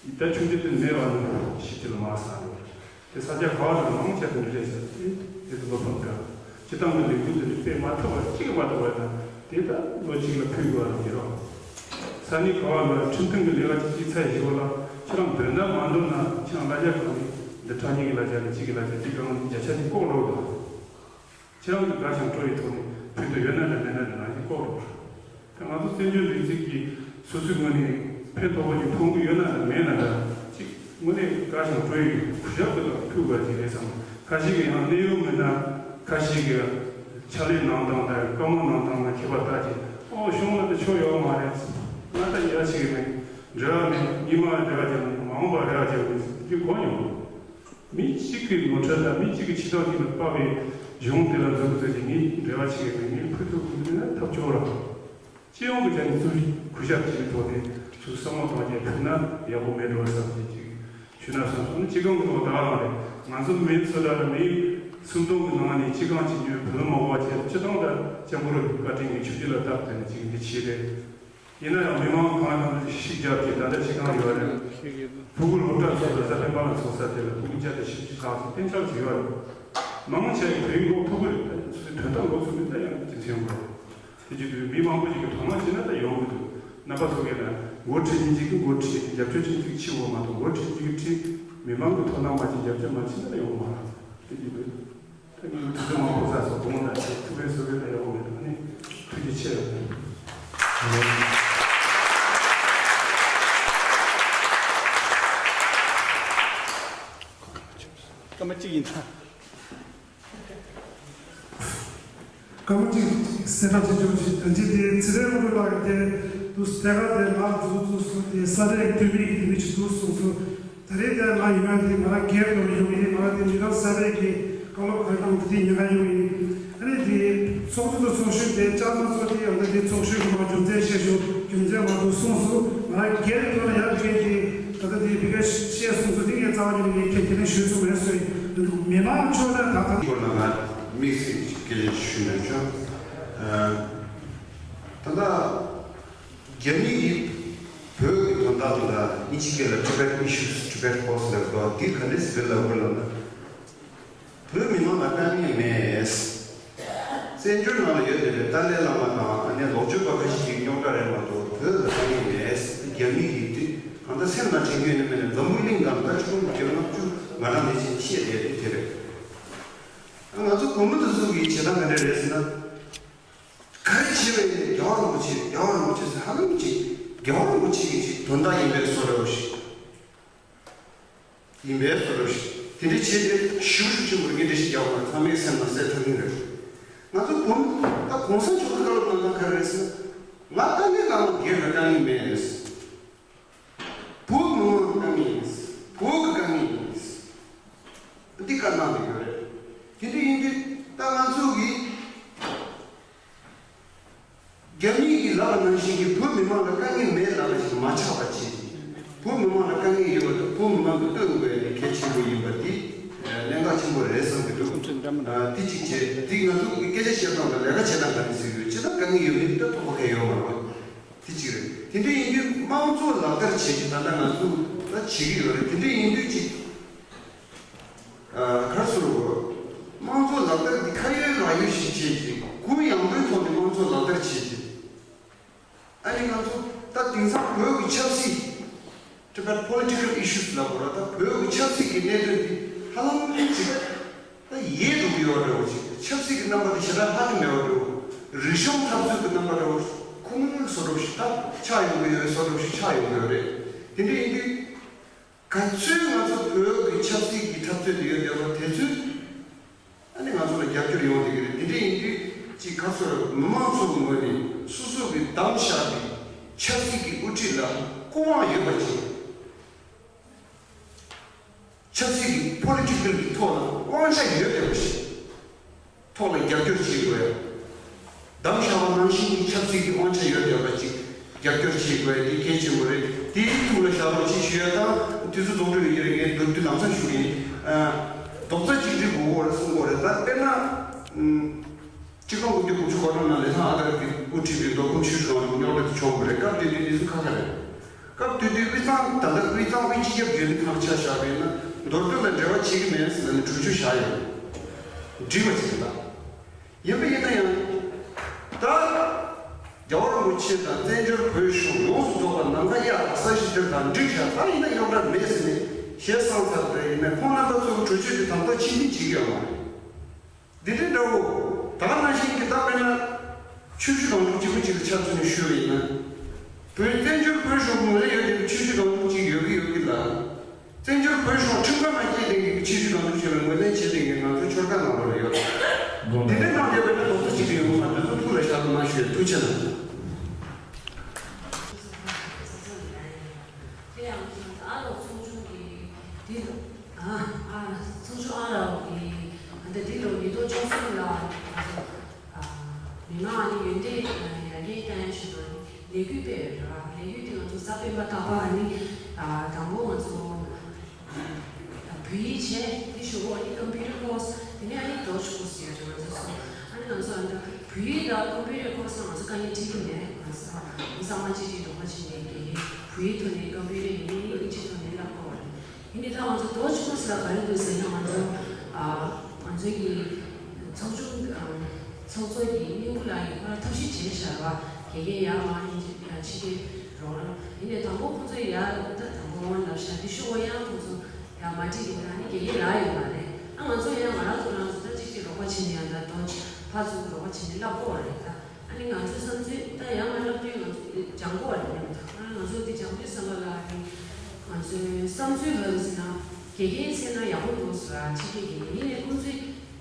ད་ཆུང་ཆུང་དེ་མེད་པ་ནི་ཤི་ཅི་ལ་མ་སང་འགྲོ་བ་རེད། དེ་ས་ཆ་ག་བ་ལ་མང་ཆེ་དེ་འདྲ་རེད་ཟེར་ཏེ། དེ་ཚོ་བློ་ཕམ་འདྲ། སྤྱི་བཏང་གི་ལས་འགུལ་དེ་འདྲ་སྤེལ་མ་ཐུབ་པ་གཅིག་མ་གཏོགས་པ་དང་དེ་ད་ལོ་གཅིག་ལ་ཕུལ་དགོས་པ་རེད་རོགས། ས་གནས་ག་བ་ལ་ཁྲིམས་མཐུན་གྱི་ལས་ཀ་ཅིག་ཅིག་ཚར་ཡོད་ལ་ཁྱེད་རང་འདོད་ན་མ་འདོད་ན་ཁྱེད་རང་གླ་ཆ་གང་ནས་འདི་ཁྲག་ཉིན་གྱི་གླ་ཆ་ནས་གཅིག་གི་གླ་ཆ་འདི་གང་བརྒྱ་ཆ་ཅིག་ལྐོག་ལོག་དང་། ཁྱེད་རང་གི་དགའ་ཞིང་སྤྲོ་བའི་ཐོག་ནས་ཕུལ་དུ་ཡོད་ན་འདྲ་མེད་ན་འདྲ་ང་ཡིན་ལྐོག་ལོག་རེད། ད་ང་ཚོ་བཙན་བྱོལ་སྒྲིག་འཛུགས་ཀྱི་སོ་སོའི་ངོས་ནས་ཕན་ཐོགས་པ་ཅིག་ཐོན་གྱི་ཡོད་ན་འདྲ་མེད་ན་འདྲ་ཅིག་དངོས་གནས་དགའ་ཞིང་སྤྲོ་བའི་གུས་ཞབས་ཀྱི་ཐོག་ཕུལ་དགོས་ཅིག་རེད་བསམ། ཁ་ཤས་ཀྱིས་ཡང་གནས་ཡོད་མིན་ན་ཁ་ཤས་ཀྱིས་ཕྱག་ལས་གནང་སྟངས་དང་བཀའ་མོལ་གནང་སྟངས་ལ་ཁྱད་པར་ལྟ་ཅིག་ཨོ་གཞུང་ལ་དེ་ཆོ་ཡོད་མ་རེད། ང་ད་ཡ་ཞིག་མེད། འབྲེལ་བ་མེད། སྔོན་མ་འབྲེལ་བ་བྱས་མ་མ་འོངས་པ་འབྲེལ་བ་བྱས་མ་འདི་གོ་མྱོང་། མི་གཅིག་གི་ནོར་འཁྲུལ་དང་མི་གཅིག་གི་ཕྱི་ཐག་གཅིག་ལ་དཔག་པའི་གཞུང་དེ་ལ་འཛུགས་ཚོད་ཀྱི་ངས་འབྲེལ་བ་བྱེད་ཀྱི་མེད། ངས་ཕུལ་ཐུབ་ཀྱི་མེད་ན་ཐབས་སྐྱོ་བོ་རང་། སྤྱི་ཡོངས་ཀྱི་ཆ་ནས་ཚུར་གུས་ཞབས་བྱེད་པའི་ཐོག་ནས་ཚུར་བསམ་བློ་གཏོང་རྒྱུ་ཕུལ་ན་ཡག་པོ་མེད་འགྲོ་བསམ་གྱི་ཅིག་ཞུ་ན་སོང་སོང་ནི་སྤྱི་ཁང་གི་ཐོག་ད་རང་རེད། ང་ཚོ་མི་སོ་ད་ར་མི་སུམ་སྟོང་གི་ནང་ནས་སྤྱི་ཁང་གཅིག་ཉོས་བུ་ལོན་མ་དགོས་པ་བྱས་སྤྱི་བཏང་ད་སྐྱབས་མགོན་རིན་པོ་ཆེའི་བཀའ་དྲིན་གྱིས་ཆུ་རྒྱུད་ལ་བཏབ་དེ་ནས་ཅིག་འདི་བྱས་རེད། ཡིན་ན་ཡང་མི་མང་གང་དང་ཤིག་རྒྱབ་ཀྱི་ད་ལྟ་ཅི་གང་ཡོད་རེད། ཕྲུ་གུ་སློབ་གྲྭ་ཚོགས་ས་ས་པའི་པ་ལ་ཚོགས་ས་དེ་ལ་ཕྲུ་གུ་བརྒྱ་དང་བཞི་བཅུ་ལྷག་ཙམ་གཏན་འཇགས་ཀྱི་ཡོད་རེད། མང་ཆེ་བའི་བོད་ཡིག་ཀློག་ཐུབ་ཀྱི་རེད། ད་སོ་སོའི་དོན་དག་ཀློག་ཐུབ་མིན་ད་ཡང་རྒྱུ་མཚན་ཡོད་རེད། དེ་བྱེད་དུས་མི་མང་པོ་ཞིག་གིས་དོ་སྣང་བྱས་ན་ད་ཡོང་གི་འདུག་རྣམ་པ་ཚོ་གས་ན་འགོ་ཁྲིད་མཁན་ཅིག་གིས་འགོ་ཁྲིད་རྒྱབ་སྐྱོར་བྱེད་མཁན་ཅིག་ཁྲིད་འོང་མ་གཏོགས་འགོ་ཁྲིད་མཁན་ཅིག་གིས་ཁྲིད་མི་མང་གིས་དོ་སྣང་མ་བྱས་རྒྱབ་སྐྱོར་མ་བྱས་ན་ད་ཡོང་མ་རེད། དེ་བྱེད་དུས། ད་ངས་དུས་ཚོད་མང་པོ་ཟ་སོང་དགོངས་དག་ཆེ། ཐུགས་ཕན་གསོས་པའི་ད་ཡག་པོ་མེད་དུ་ནི་ཐུགས་རྗེ་ཆེ། སྐར་མ་གཅིག་ཡིན་ད། སྐར་མ་གཅིག་གསལ་བསྒྲགས་བྱེད་ཆོག་ཅིག་ད་ཅི་དེ་ཚེ་རིང་དབང་འདུས་ལགས་ཀྱིས་དེ་དུས་སྟེ་ག་དེ་མར་འཛུགས་འཛུགས་སུ་དེ་ས་རེད་དུས་མིག་གི་དེ་མི་ཆུ་འཛུགས་སོང་སོང་། ད་རེས་དེ་ང་ཡིན་ན་དེ་ང་རང་སྒེར་དུ་ཡོང་ཡིན། ང་རང་དེ་མི་རབས་གསར་པའི་གི་བཀའ་སློབ་གནང་དེ་དེ་ཉན་ག་ཡོང་ཡིན། ཨ་ནི་དེ་ཚོགས་གཙོ་དང་ཚོགས་གཞོན་དེ་བཅར་མ་ཚོགས་དེ་ཡང་ད་དེ་ཚོགས་གཞོན་གི་མ་རྒྱུ་མཚན་བཤད་ཞུ་རྒྱུ་མཚན་མ་གཏོགས་གསུངས་སོང་། ང་རང་སྒེར་དུ་ཡང་དེ་ད་ལྟ་དེ་བི་ག་བཤད་གསུངས་སོང་། དེ་ངས་རྩ་བ་ཉིད་ནས་ངས་ཁྱེད་ཁྱེད་ནས་ཞུས་ཚུགས་མེད་སོང་། མི་མང་ཕྱོགས་ནས་ད་ད། སྐོར་ལ་ང་དམིགས་བསལ་གྱི་སྐད་ཆ་ཞུ་ན་ཆོག་ཨ། ད་རྒྱ་མི་གིས་བོད་ཀྱི་དོན་དག་ལ་དབྱིན་ཇི་སྐད་ལ་Tibet issues, Tibet post ལབ་འདུག་འདི་ག་འདྲས་སེ་བེད་ལབ་དགོས་ལབ་ན། བོད་མི་མང་ལ་དཀའ་ངལ་མེད། བཙན་བྱོལ་ནང་ལ་ཡོད་བསྡད་པའི་ཏཱ་ལའི་བླ་མ་དང་ཨ་ནེ་ལོག་སྤྱོད་པ་ཁ་ཤས་ཀྱི་རྙོག་དྲ་རེད་མ་གཏོགས་བོད་ལ་དཀའ་ངལ་མེད། རྒྱ་མི་གིས་དེ་གང་ལྟར་སེམས་ནང་དྲན་རྒྱུ་ཡིན་ན་མེད་ན་འཛམ་བུ་གླིང་ནང་ད་ཆུ་ཕྱེད་ལྔ་བཅུ་ང་གྲངས་དེ་བཞིན་བཤད་བསྡད་དེ་དེ་རེད། ང་ཚོ་བོད་མི་དེ་ཚོ་གིས་བྱེད་སྟངས་ག་འདྲ་རེད་ཟེར་ན། ག་རེ་བྱས་པ་ཡིན་ནའི་རྒྱལ་བ་རིན་པོ་ཆེ་རྒྱལ་བ་རིན་པོ་ཆེ་ཟེར་ཧ་ལམ་ཅིག་རྒྱལ་བ་རིན་པོ་ཆེ་གི་ཅིག་དོན་དག་ཡིན་པའི་བཟོ་འདྲ་བོ་ཞིག་ཡིན་པའི་བཟོ་འདྲ་བོ་ཞིག་དེ་འདྲའི་བྱས་ཏེ་ཞེ་པོ་ཞེ་པོ་ཆེན་པོ་རེད། ངས་འགྲེལ་བཤད་རྒྱག་པ་ཚང་མའི་སེམས་ལ་གསལ་ཐག་ཉེ་རེད། ང་ཚོ་བོད་མི་ད་གོང་ས་མཆོག་གི་བཀའ་སློབ་གནང་སྟངས་ག་རེ་རེད་ཟེར་ན། ང་ཏཱ་ལའི་བླ་མ་སྒེར་ལ་དཀའ་ངལ་མེད་རེད། བོད་མི་མང་གི་དཀའ་ངལ་ཡིན། བོད་ཀྱི་དཀའ་ངལ་ཡིན། འདི་བཀའ་གནང་གི་ཡོད་རེད། དེ་འདྲ་ཡིན་དུས་ད་ང་ཚོ་གིས་རྒྱ་མི་གིས་ལབ་པ་ནང་བཞིན་གྱི་བོད་མི་མང་ལ་དཀའ་ངལ་མེད་ལབ་པ་ཞིག་མ་ཆགས་པ་བྱེད་ཅིང་། བོད་མི་མང་ལ་དཀའ་ངལ་ཡོད་པ་དང་བོད་མི་མང་གིས་སྟོན་དགོས་ཡ་དེ་གལ་ཆེན་པོ་ཡིན་པ་འདི་གནད་འགག་ཆེན་པོ་རེད་བསམ་གྱི་འདུག་དེ་གཅིག་བྱས། དེ་ང་ཚོ་སྐད་ཆ་བཤད་སྟངས་དང་ལས་ཀ་བྱེད་སྟངས་ག་རེ་ཟེར་གྱི་ཡོད། ཅི་ལྟར་དཀའ་ངལ་ཡོད་མེད་ད་དོགས་པ་གང་ཡང་ཡོད་མ་རེད་པ། དེ་གཅིག་རེད། དེ་འདྲ་ཡིན་དུས་དམངས་གཙོ་ལག་བསྟར་བྱེད་ཀྱི་ད་ལྟ་ང་ཚོ་ད་བྱེད་ཀྱི་ཡོད་རེད། དེ་འདྲ་ཡིན་དུས་ཅིག་ག་རེ་ཟེར་དགོས། དམངས་གཙོ་ལག་བསྟར་འདི་ཁ་ཡོད་ལག་ཡོད་ཞིག་བྱེད་ཅིག་གུ་ཡངས་པོའི་ཐོག་ནས་དམངས་གཙོ་ལག་བསྟར་བྱེད་ཅིག་ཨ་ནི་ང་ཚོ་ད་དེང་སང་བོད་ཀྱི་ཆབ་སྲིད། Tibet political issues ལབ་དགོས་ར། ད་བོད་ཀྱི་ཆབ་སྲིད་ཀྱི་གནད་དོན་འདི་ཧ་ལམ་ཅིག་ད་ཡལ་འགྲོ་གི་ཡོད་འདྲ་བོ་ཅིག་ཆབ་སྲིད་ཀྱི་རྣམ་པ་དེ་ཞེ་དྲག་ཧ་གི་མེད་པ་འདྲ་བོ། རིག་གཞུང་འཐབ་རྩོད་ཀྱི་རྣམ་པ་འདྲ་བོ་ཁུག་ནུ་བཟོ་འདྲ་བོ་ཞིག་ད་ཆགས་ཡོང་གི་ཡོད་བཟོ་འདྲ་བོ་ཞིག་ཆགས་ཡོང་གི་ཡོད་རེད། དེ་འདྲ་ཡིན་དུས། ག་ཚོད་ང་ཚོ་བོད་ཀྱི་ཆབ་སྲིད་ཀྱི་འཐབ་རྩོད་དུ་ཡོད་བསྡད་པ་དེ་ཚོས་ཨ་ནི་ང་ཚོ་ལ་རྒྱབ་སྐྱོར་ཡོང་བསྡད་ཀྱི་རེད། དེ་འདྲ་ཡིན་དུས་ཅིག་ག་ཚོད་མི་མང་ཚོ་གི་ངོས་ནས་སོ་སོ་གི་བདམས་བཞག་པའི་ཆབ་སྲིད་ཀྱི་དབུ་ཁྲིད་ལ་སྐུ་དབང་ཡོད་པ་ཅིག་ཆབ་སྲིད་ཀྱི་པོ་ལི་ཊི་ཀལ་གྱི་ཐོག་ལ་དབང་ཆ་ཡོད་བསྡད་པ་ཞིག་ཐོག་ལ་རྒྱབ་སྐྱོར་བྱེད་དགོས་ཡ། བདམས་བཞག་པ་ནང་བཞིན་གྱི་ཆབ་སྲིད་ཀྱི་དབང་ཆ་ཡོད་བསྡད་པ་ཅིག་རྒྱབ་སྐྱོར་བྱེད་དགོས་ཡ་དེ་གལ་ཆེན་པོ་རེད། དེའི་ཐུགས་ལ་བཞག་རོགས་གྱིས་ཞུ་ཡ་དང་དུས་ཚོད་རྫོགས་འགྲོ་ཡོད་ཀྱི་རེད། ངས་མདོར་བསྡུས་ལམ་སང་ཞུ་གི་ཡིན། རྡོག་རྩ་གཅིག་སྒྲིལ་དགོས་ཀྱི་རེད་གསུང་གི་ཡོད་རེད། ད་དཔེར་ན། ཆིག་སྟོང་དགུ་བརྒྱ་དགུ་བཅུ་གོ་གྲངས་ནང་ལས་ཐང་ཨ་དར་གྱིས་དབུ་ཁྲིད་པའི་མདོ་ཁམས་ཆུ་བཞི་སྒང་དྲུག་རྙོག་དྲ་དེ་བྱུང་བ་རེད། སྐབས་དེ་དུས་དེ་ཚོ་ཁ་ཁ་རེད། སྐབས་དེ་དུས་དབུས་གཙང་ད་ལྟ་དབུས་གཙང་དབུས་སྤྱི་ཁྱབ་རྒྱུན་ལས་ཁང་ཆ་བཞག་པ་ཡིན་ན་མདོ་སྟོད་ལ་འབྲེལ་བ་བྱེད་ཀྱི་མེད་ཟེར་ནས་གྲོས་ཆོད་བཞག་ཡོད། འགྲིག་པ་ཅིག་ལ། ཡིན་པ་ཡིན་ན་ཡང་། ད། རྒྱལ་བ་རིན་པོ་ཆེ་དང་བཙན་བྱོལ་བོད་གཞུང་ཡོངས་སུ་རྫོགས་པ་ནམ་མཁའ་གཡའ་དང་ས་གཞི་འདིར་དང་འགྲིག་བཞག་ད་ཡིན་ན་རྙོག་དྲ་མེད་ཟེར་ནས་བཤད་སོང་ཚར་རེད། ཡིན་ན་ཁོང་རྣམ་པ་ཚོ་གི་གྲོས་ཆོད་དེ་དང་ཐོག་ཕྱིར་འཐེན་བྱེད་ཀྱི་ཡོད་མ་རེད། འདི་འདྲའི་འདྲ་བོ། ད་ག་ནང་བཞིན་གྱི་ད་དཔེར་ན། ཆུ་བཞི་སྒང་དྲུག་གཅིག་པུ་གཅིག་ལ་ཆ་མཚོན་ནས་ཞུས་པ་ཡིན་ན། བོད་བཙན་བྱོལ་བོད་གཞུང་ངོས་ལེན་ཡོད་དེ་ཆུ་བཞི་སྒང་དྲུག་གཅིག་ཡོད་ཀྱི་ཡོད་ཀྱི་ལ། བཙན་བྱོལ་བོད་གཞུང་ཁྲིམས་ཁང་ནང་སྐྱེས་དེ་གི་ཆུ་བཞི་སྒང་དྲུག་གཅིག་ལ་ངོས་ལེན་བྱེད་དེ་གི་ང་ཚོ་ཆོལ་ཁ་ནང་ལོགས་ལ་ཡོད། དེ་འདྲའི་ནང་ཡོད་པའི་ན་རྡོག་རྩ་གཅིག་ཏུ་ཡོང་བ་མ་རེད། ཚོ་ཐུགས་ལ་བཞག་རོགས་གནང་ཞུ། ཐུགས་རྗེ་གནང་། དེ་ཡང་ཨ་རོགས་ཚོགས་ཆུང་གི་འདི་ལོ། ཨ་ཨ་ཚོགས་ཆུང་ཨ་རོགས་ཀྱི་ད་འདི་ལོ་ཉིས་སྟོང་བཅུ་གསུམ་ལ་ང་ཚོ་ཨ་མི་མང་ཨ་ནི་ཡོན་ཏན་ཡར་རྒྱས་གཏོང་ཡ་ཆེད་དུ་ལས་འགུལ་སྤེལ་ཡོད་རེད་བ། ལས་འགུལ་དེ་ང་ཚོ་གཟའ་སྤེན་པ་རྟག་པར་ཨ་ནི་ཨ་དང་པོ་ང་ཚོ་བོད་ཡིག་བྱས། དེ་ཞུ་གོ་ཨ་ནི་ཀམ་པུ་ཊར་ཀོར་སི། དེ་ནས་ཨ་ནི་ཌོ་ཇི་ཀོར་སི་ཡོད་རེད། ང་ཚོ་སོ་ཨ་ནི་ང་ཚོ་ཨ་ནི་བོད་ཡིག་དང་ཀམ་པུ་ཊར་ཀོར་སི་ང་ཚོ་དཀའ་ངལ་འཕྲད་ཀྱི་མེད། ང་ཚོ་མི་ཚང་མ་གཅིག་གཅིག་རོགས་པ་བྱས་ནས་དེ་བོད་ཡིག་ཐོག་ནས་ཀམ་པུ་ཊར་ཡིན་ནའི་ཨིན་ཇི་ཐོག་ནས་བསླབ་དགོས་རེད། ཡིན་ནའི་ད་ང་ཚོ་ཌོ་ཇི་ཀོར་སི་ལ་ག་རེ་འདུག་ཟེར་ན་ང་ཚོ་ཨ་ང་ཚོ་གི་ཚོགས་ཆུང་ཨ་ཚོགས་གཙོ་གི་སྙིང་པོ་ལགས་ཀྱིས་ཁོ་རང་ཐབས་ཤེས་བྱས་བཞག་པ། དགེ་རྒན་ཡར་མར་ཡིན་གཅིག་ཡང་ཕྱི་རྒྱལ་རོགས་རམ་ཡིན་ནའི་དང་པོ་ཁོང་ཚོས་ཡར་ད་དང་པོ་ཝན་ལབ་ཤག་འདི་ཤོག་ཡང་ཁོང་ཚོ་ཡར་མ་འགྲིག་ཡིན་ན་ནི་དགེ་རྒན་རག་ཡོད་མ་རེད། ཨ་ང་ཚོ་ཡང་ང་རང་ཚོ་རང་ཚོ་ད་གཅིག་གཅིག་རོགས་པ་བྱེད་ནས་ཡང་ད་དོན་ཕར་ཚུར་རོགས་པ་བྱེད་ནས་བསླབ་དགོས་པ་རེད། ད་ཨ་ནི་ང་ཚོའི་བསམ་ཚུལ་ད་ཡང་མ་བསླབ་དུས་ང་ཚོ་སྦྱང་དགོས་པ་རེད་སྙམ། ད་ང་ཚོ་འདི་སྦྱང་དུས་བསམ་པ་ལ་ནི་ང་ཚོའི་བསམ་ཚུལ་ག་རེ་ཟེར་ན་དགེ་རྒན་ཟེར་ན་ཡག་པོ་འདུག་ཟེར་བ་ཕྱི་རྒྱལ་དགེ་རྒན་ཡིན་ནའི་ཁོང་ཚོའི་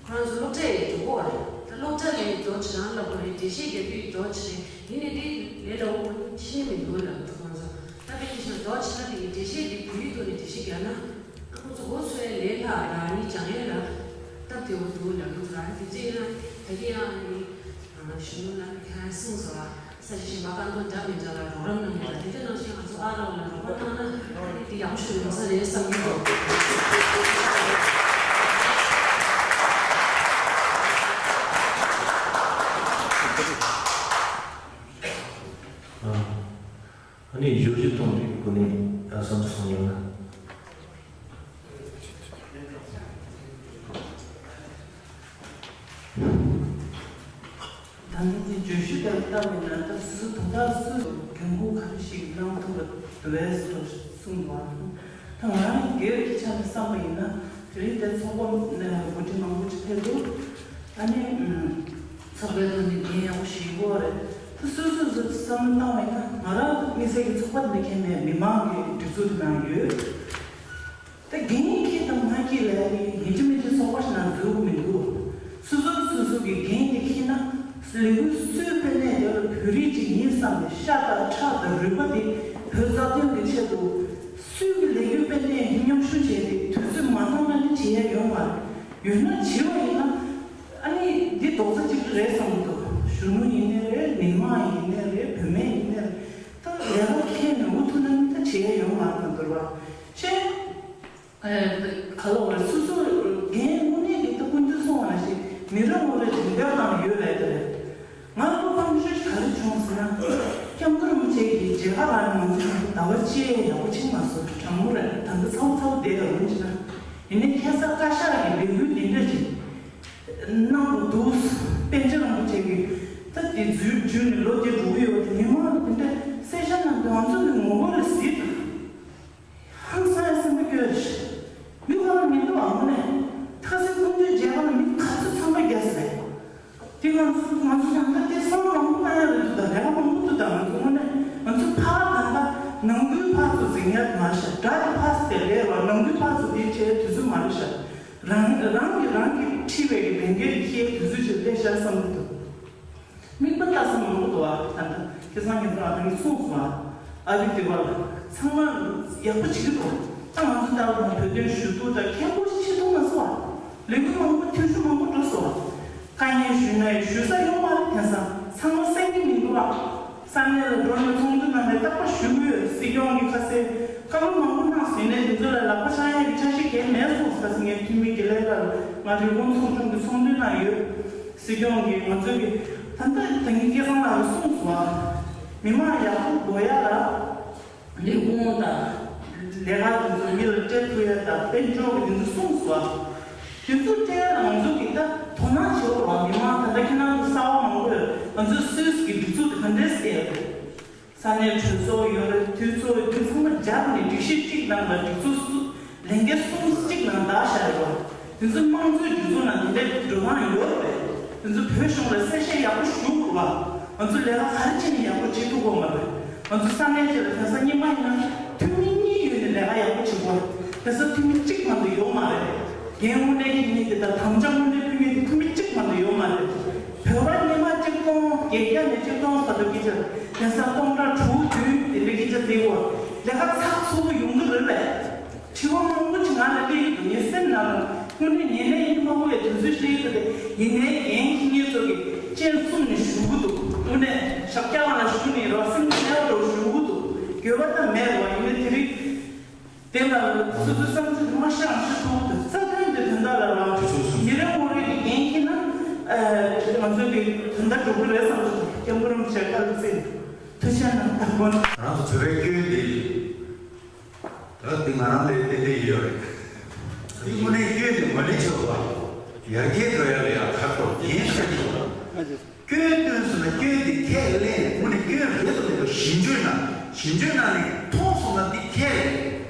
ཁོ་རང་ཚོ་སློབ་གྲྭ་ཡི་འགྲོ་གི་རེད། ད་སློབ་གྲྭ་ལ་ཡི་རྡོ་རྗེ་རང་ལབ་དགོས་རེད། འགྲེལ་བཤད་རྒྱག་དུས་ཡི་རྡོ་རྗེ་རེད། ཡིན་ནའི་དེ་ལས་སླ་པོ་ཁྱོན་ནས་མི་འདུག་ལབ་འདུག་ཁོང་ཚོ། ད་དཔེ་ཅིག་བྱས་ན་རྡོ་རྗེ་ལབ་དེ་གི་འགྲེལ་བཤད་དེ་བོད་ཡིག་ཐོག་ནས་འགྲེལ་བཤད་རྒྱག་ན། ཨ་ཁོང་ཚོ་མགོ་ཚོས་ལས་སླ་ར་ནི་སྦྱང་ཡས་ལ་སྟབས་བདེ་པོ་འདུག་ལབ་འདུག་ར་ནི་དེ་ཚོ་ཡིན་ན་ད་གི་ཡང་ནི་གཞོན་ནུ་ལ་ནི་ཁ་གསུངས་སོང་ལ། ས་ཆ་གཞན་པ་ཀན་ལྷོ་འདྲ་མི་འདྲ་ལ་རོགས་རམ་གནང་གི་འདུག་དེ་འདྲ་ནང་བཞིན་ང་ཚོ་ཨ་རོགས་ལ་རོགས་པ་གནང་ན་ཨ་ནི་དེ་ཡག་ཤོས་ཡོང་ས་རེད་བསམ་གྱི་འདུག་ནས་བརྗོད་གཞི་གཏོང་རྒྱུའི་སྒོ་ནས་བསམ་ཚུལ་གསུང་ཡོང་ན། ད་ནི་དེ་བརྗོད་གཞི་དེ་ལྟ་བས་ན། ད་སོ་སོ་དོན་དག་སུ་འགན་འཁུར་ག་རེ་ཞིག་གནང་ཐུབ་པ་འདུག་བས་སོ་གསུངས་འདུག་ད་ང་རང་སྒེར་གྱི་ཆ་ནས་བསམ་པ་ཡིན་ན། དེ་རིང་དེ་ཚོགས་པ་ནས་འགོ་ཁྲིད་མང་པོ་ཅིག་ཕེབས་འདུག་ཨ་ནི་ཚོགས་པའི་ཐོག་ནས་འགན་ཡག་པོ་ཞིག་ཡིན་གོ་རེད། ད་སོ་སོ་སོ་བསམ་བློ་བཏང་བས་ན། ང་རང་དམིགས་བསལ་གྱི་ཚོགས་པ་འདི་ཁྱེར་ནས་མི་མང་གི་སྒྲིག་འཛུགས་དེ་ནང་ཡོད། ད་འགན་འཁྱེར་དང་མ་འཁྱེར་ལ་ཡིན་གཅིག་མིན་གཅིག་ཚོགས་པ་ཞིག་ནང་འཛུལ་གི་མི་འདུག་སོ་སོ་སོ་སོ་གི་འགན་དེ་འཁྱེར་ན། ལས་འགུལ་སུས་སྤེལ་ནས་དེ་ལ་བོད་རིགས་ཅིག་ཡིན་བསམ་ནས་ཤ་དང་ཁྲག་དང་རུས་པ་དེ་བོད་རྩ་དོན་གྱི་ཆེད་དུ། སུས་ཀྱི་ལས་འགུལ་སྤེལ་ནས་མཉམ་ཞུགས་བྱས་ཏེ་དུས་ཚོད་མ་འདང་ན་ནི་བྱེད་ཡ་ཡོད་མ་རེད། ཡོད་ན་བྱེད་པ་ཡིན་ན། ཨ་ནི་འདི་རྡོག་རྩ་གཅིག་རེད་བསམ་གྱི་འདུག་གཞོན་ནུ་ཡིན་ནའི་རེད། མི་མང་ཡིན་ནའི་རེད། བུད་མེད་ཡིན་ནའི་རེད། ད་ལས་ཀ་འཁྱེར་ནས་འུ་ཐུག་ན་ནི་ད་བྱེད་ཡ་ཡོད་མ་རེད་མ་གཏོགས་པ། ཤེས། ཨེ། ག་ལ་བ་རེད། སོ་སོ་འགན་དངོས་གནས་ཀྱི་ད་ཀུན་སྤྱོད་སོང་བ་ནང་བཞིན་མི་རེ་ངོ་རེ་རྒྱུན་ལྡན་ནང་ཡོད་ལས་དེ་རེད། ང་ལ་ཕངས་ཤོས་ག་རེ་བྱུང་ཟེར་ན། སྐྱབས་མགོན་རིན་པོ་ཆེ་གི་མཇལ་ཁ་ལ་ང་ཚོ་ཟླ་བ་གཅིག་ཡག་པོ་ཕྱིན་མ་སོང་། གྲང་མོ་རེད། ད་ལྟ་ཚ་བོ་ཚ་བོ་བསྡད་ཡོད་རེད་ཅེ་ན། ཡིན་ནའི་ཁ་སང་བཀའ་ཤག་གི་ལས་འགུལ་འདི་འདྲ་ཅིག་གནང་དགོས་འདུག་པཎ་ཆེན་རིན་པོ་ཆེ་གི་ད་དེ་འཛུལ་འཇུས་ནས་ལོ་བརྒྱད་འགྲོ་གི་ཡོད་པ་དེ། མི་མང་ལ་དེ་འདྲ་གསལ་བཤད་གནང་དུས་ང་ཚོ་གི་ངོ་རྒོལ་ལ་གཟིགས་དང་། ཧང་སང་ཡ་སེམས་པ་སྐྱོ་རེད། མི་ཁོ་རང་མི་འདུག་ཨ་མོ་ནས། ཐ་སི་ཀུན་ཏུ་མཇལ་ཁ་ལ་མི་ག་ཚོད་ཚང་པ་རྒྱག་ཟེར། དེ་ང་ཚོ་ང་ཚོ་ཡང་ད་དེ་བསམ་བློ་མང་པོ་བཏང་ཡ་རེད་འདུག་ད་ལས་ཀ་མང་པོ་འདུག་ད་ང་ཚོ་དངོས་གནས་ང་ཚོ་ཕར་ད་ད་ནང་ཁུལ་ཕར་ཚུར་འཛིང་ཡ་མ་ཤ་དགྲ་དེ་ཕར་ཚུར་དེ་ལས་རོགས། ནང་ཁུལ་ཕར་ཚུར་དེ་བྱེད་དུས་ཚོད་མ་རེད་ཤག་རང་རང་གི་རང་གི་འཁྲི་བའི་གི་ལས་འགན་དེ་ཁྱེད་དུས་ཚོད་ཅིག་སླེབས་ཤག་བསམ་གི་འདུག་མིག་དཔེ་ལྟ་ས་མང་པོ་འདུག་ཨ། ད་ལྟ་ཁ་སང་ངེད་ཚོ་ཨ་ཕ་གིས་གསུངས་སོང་ཨ། ཨ་རི་དེ་བ་ལ་ཚང་མ་ཡག་པོ་བྱེད་ཀྱི་འདུག་ད་ང་ཚོ་ལྟ་བུ་བོད་དོན་ཞུ་གཏུག་དང་མཁན་པོ་ཞིག་ཆེ་མཐོང་མ་སོང་ཨ། ལས་འགུལ་མང་པོ་ཐུན་ཞུ་མང་པོ་འགྲོ་སོང་ཨ། དཀའ་ངལ་ཞུས་ན་ཡང་ཞུ་ས་ཡོད་མ་རེད། དེང་སང་ཚང་མ་གསན་གྱི་མི་འདུག་ཨ། ས་གནས་ལ་འགྲོ་ནས་ཚོགས་འདུ་ནང་ནས་རྟག་པར་ཞུ་གི་ཡོད། སྲིད་སྐྱོང་གིས་ཁ་སང་བཀའ་མོལ་མང་པོ་གནང་ཟིན་ནས་དེ་ཚོ་ལ་ལག་པ་འཆང་ཡག་གི་འཆར་གཞི་གང་མེད་གསུངས། ཁ་སང་ངའི་འཐུས་མི་དགེ་ལེགས་ལགས་ང་རི་ཀོན་ཚོགས་ཆུང་གི་ཚོགས་འདུའི་ནང་ཡོད། སྲིད་སྐྱོང་གིས་ང་ཚོ་གི་ད་ལྟ་ད་གིན་སྐལ་བཟང་ལགས་ཀྱིས་གསུངས་སོང་ཨ། མི་མང་ཡག་པོ་དགོས་ཡ་ལ་ལས་ཁུངས་དང་ལས་ཀ་དེ་ཚོ་མི་ལ་སྤྲད་ཐུབ་ཡ་དང་དཔལ་འབྱོར་གྱི་དེ་ཚོ་གསུངས་སོང་ཨ། དེ་ཚོ་སྤྲད་ཡ་ལ་ང་ཚོ་གི་ད་དོ་སྣང་བྱེད་དགོས་རེད་བ། མི་མང་ད་ལྟ་ཁྱེད་རང་ཚོ་གསར་པ་མང་པོ་ཡོད། ང་ཚོའི་སུད་སི་གི་སྒྲིག་འཛུགས་དེ་ག་འདྲས་བལྟས་ཡོད་རེད། ས་གནས་གྲོས་ཚོགས་ཡོད་རེད། འཐུས་ཚོགས་ཡོད། དེ་ཚང་མ་སྦྱར་ནས་སྒྲིག་གཞི་གཅིག་ནང་ལ་སྒྲིག་འཛུགས་སུ་ལས་འགན་གསུམ་གཅིག་ནང་བདག་བཞག་ཡོད་རེད། དེ་ཚོ་དམངས་གཙོའི་སྒྲིག་འཛུགས་ནང་དེ་འདྲའི་འགྲོ་སྟངས་ཡོད་རེད། དེ་ཚོ་བོད་གཞུང་ལ་གསལ་བཤད་ཡག་པོ་ཞུ་དགོས་པ། ང་ཚོ་ལས་ཀ་ག་རེ་བྱས་ནས་ཡག་པོ་བྱེད་ཐུབ་ཀྱི་ཡོད་མ་རེད། ང་ཚོ་ས་གནས་ཅིག་ལ་དེང་སང་སྔོན་མ་ཡིན་ན་འཐུས་མི་གཉིས་ཡོད་ནས་ལས་ཀ་ཡག་པོ་བྱེད་དགོས་རེད། དེང་སང་འཐུས་མི་གཅིག་མ་གཏོགས་ཡོད་མ་རེད། འགན་དངོས་གནས་ཁྱེར་མཁན་དེ་དང་དམ་བཅའ་དངོས་གནས་ཕུལ་མཁན་དེ་འཐུས་མི་གཅིག་མ་གཏོགས་ཡོད་མ་རེད། བོད་པ་སྔོན་མ་གཅིག་སྟོང་བརྒྱད་བརྒྱ་ནས་གཅིག་སྟོང་བར་དུ་སྐད་ཆ། དེང་སང་སྟོང་ཕྲག་དྲུག་བདུན་དེ་འདྲའི་སྐད་ཆ་བཤད་ཡོད། ལས་ཀ་ཚགས་ཚུད་པོ་ཡོང་གི་རེད་པས། དྲི་བ་མང་པོ་ཅིག་ང་ལ་སླེབས་ཀྱི་འདུག་ངའི་སེམས་ནང་ལ་དངོས་གནས་ཉན་ནས་ཡིན་མ་གོ་བའི་དུས་ཚོད་སླེབས་ཀྱི་རེད། ཡིན་ནའི་འགན་འཁྱེར་མཁན་ཚོ་གིས་སྤྱན་བཙུམས་ནས་བཞུགས་ཀྱི་འདུག་དངོས་གནས་ཞབས་བཀྱག་ནང་ལ་བཞུགས་ནས་རོགས་སེམས་ཀྱི་གནས་བབ་ལ་བཞུགས་ཀྱི་འདུག་འགྱོད་པ་ད་མེད་རོགས། ཡིན་ནའི་དེ་རིང་དེ་ལ་སོ་སོའི་བསམ་ཚུལ་མ་ཤེས་ཤེས་ཐུབ་ཀྱི་འདུག་རྩ་དོན་དེ་དོན་དག་ལ་རོགས་མི་རེ་ངོ་རེ་གི་འགན་འཁྱེར་ན། ཨ། ང་ཚོ་གི་དོན་དག་འགྲུབ་ཀྱི་རེད་བསམ་གྱི་འདུག་སྐྱབས་མགོན་རིན་པོ་ཆེ་བཀའ་ལ་བརྩི། ཐུགས་རྗེ་གནང་། ང་རང་ཚོ་བོད་པའི་སྐད་འདི། ད་འདི་ང་རང་ལས་ཏན་ཏན་ཡོད་རེད། འདི་དངོས་གནས་སྐྱོན་དེ་མ་ལས་ཆེ་བ། ཡར་རྒྱས་འགྲོ་ཡ་ལ་ཡ་ཁག་པོ་རྒྱན་ཆེ་བ། སྐྱོན་བཏོན་སོང་ན་སྐྱོན་དེ་ཁས་ལེན་དངོས་གནས་སྐྱོན་རེད་དམ་མེད་དམ་ཞིབ་འཇུག་གནང་། ཞིབ་འཇུག་གནང་ནས་མཐོང་སོང་ན་འདི་ཁས་ལེན།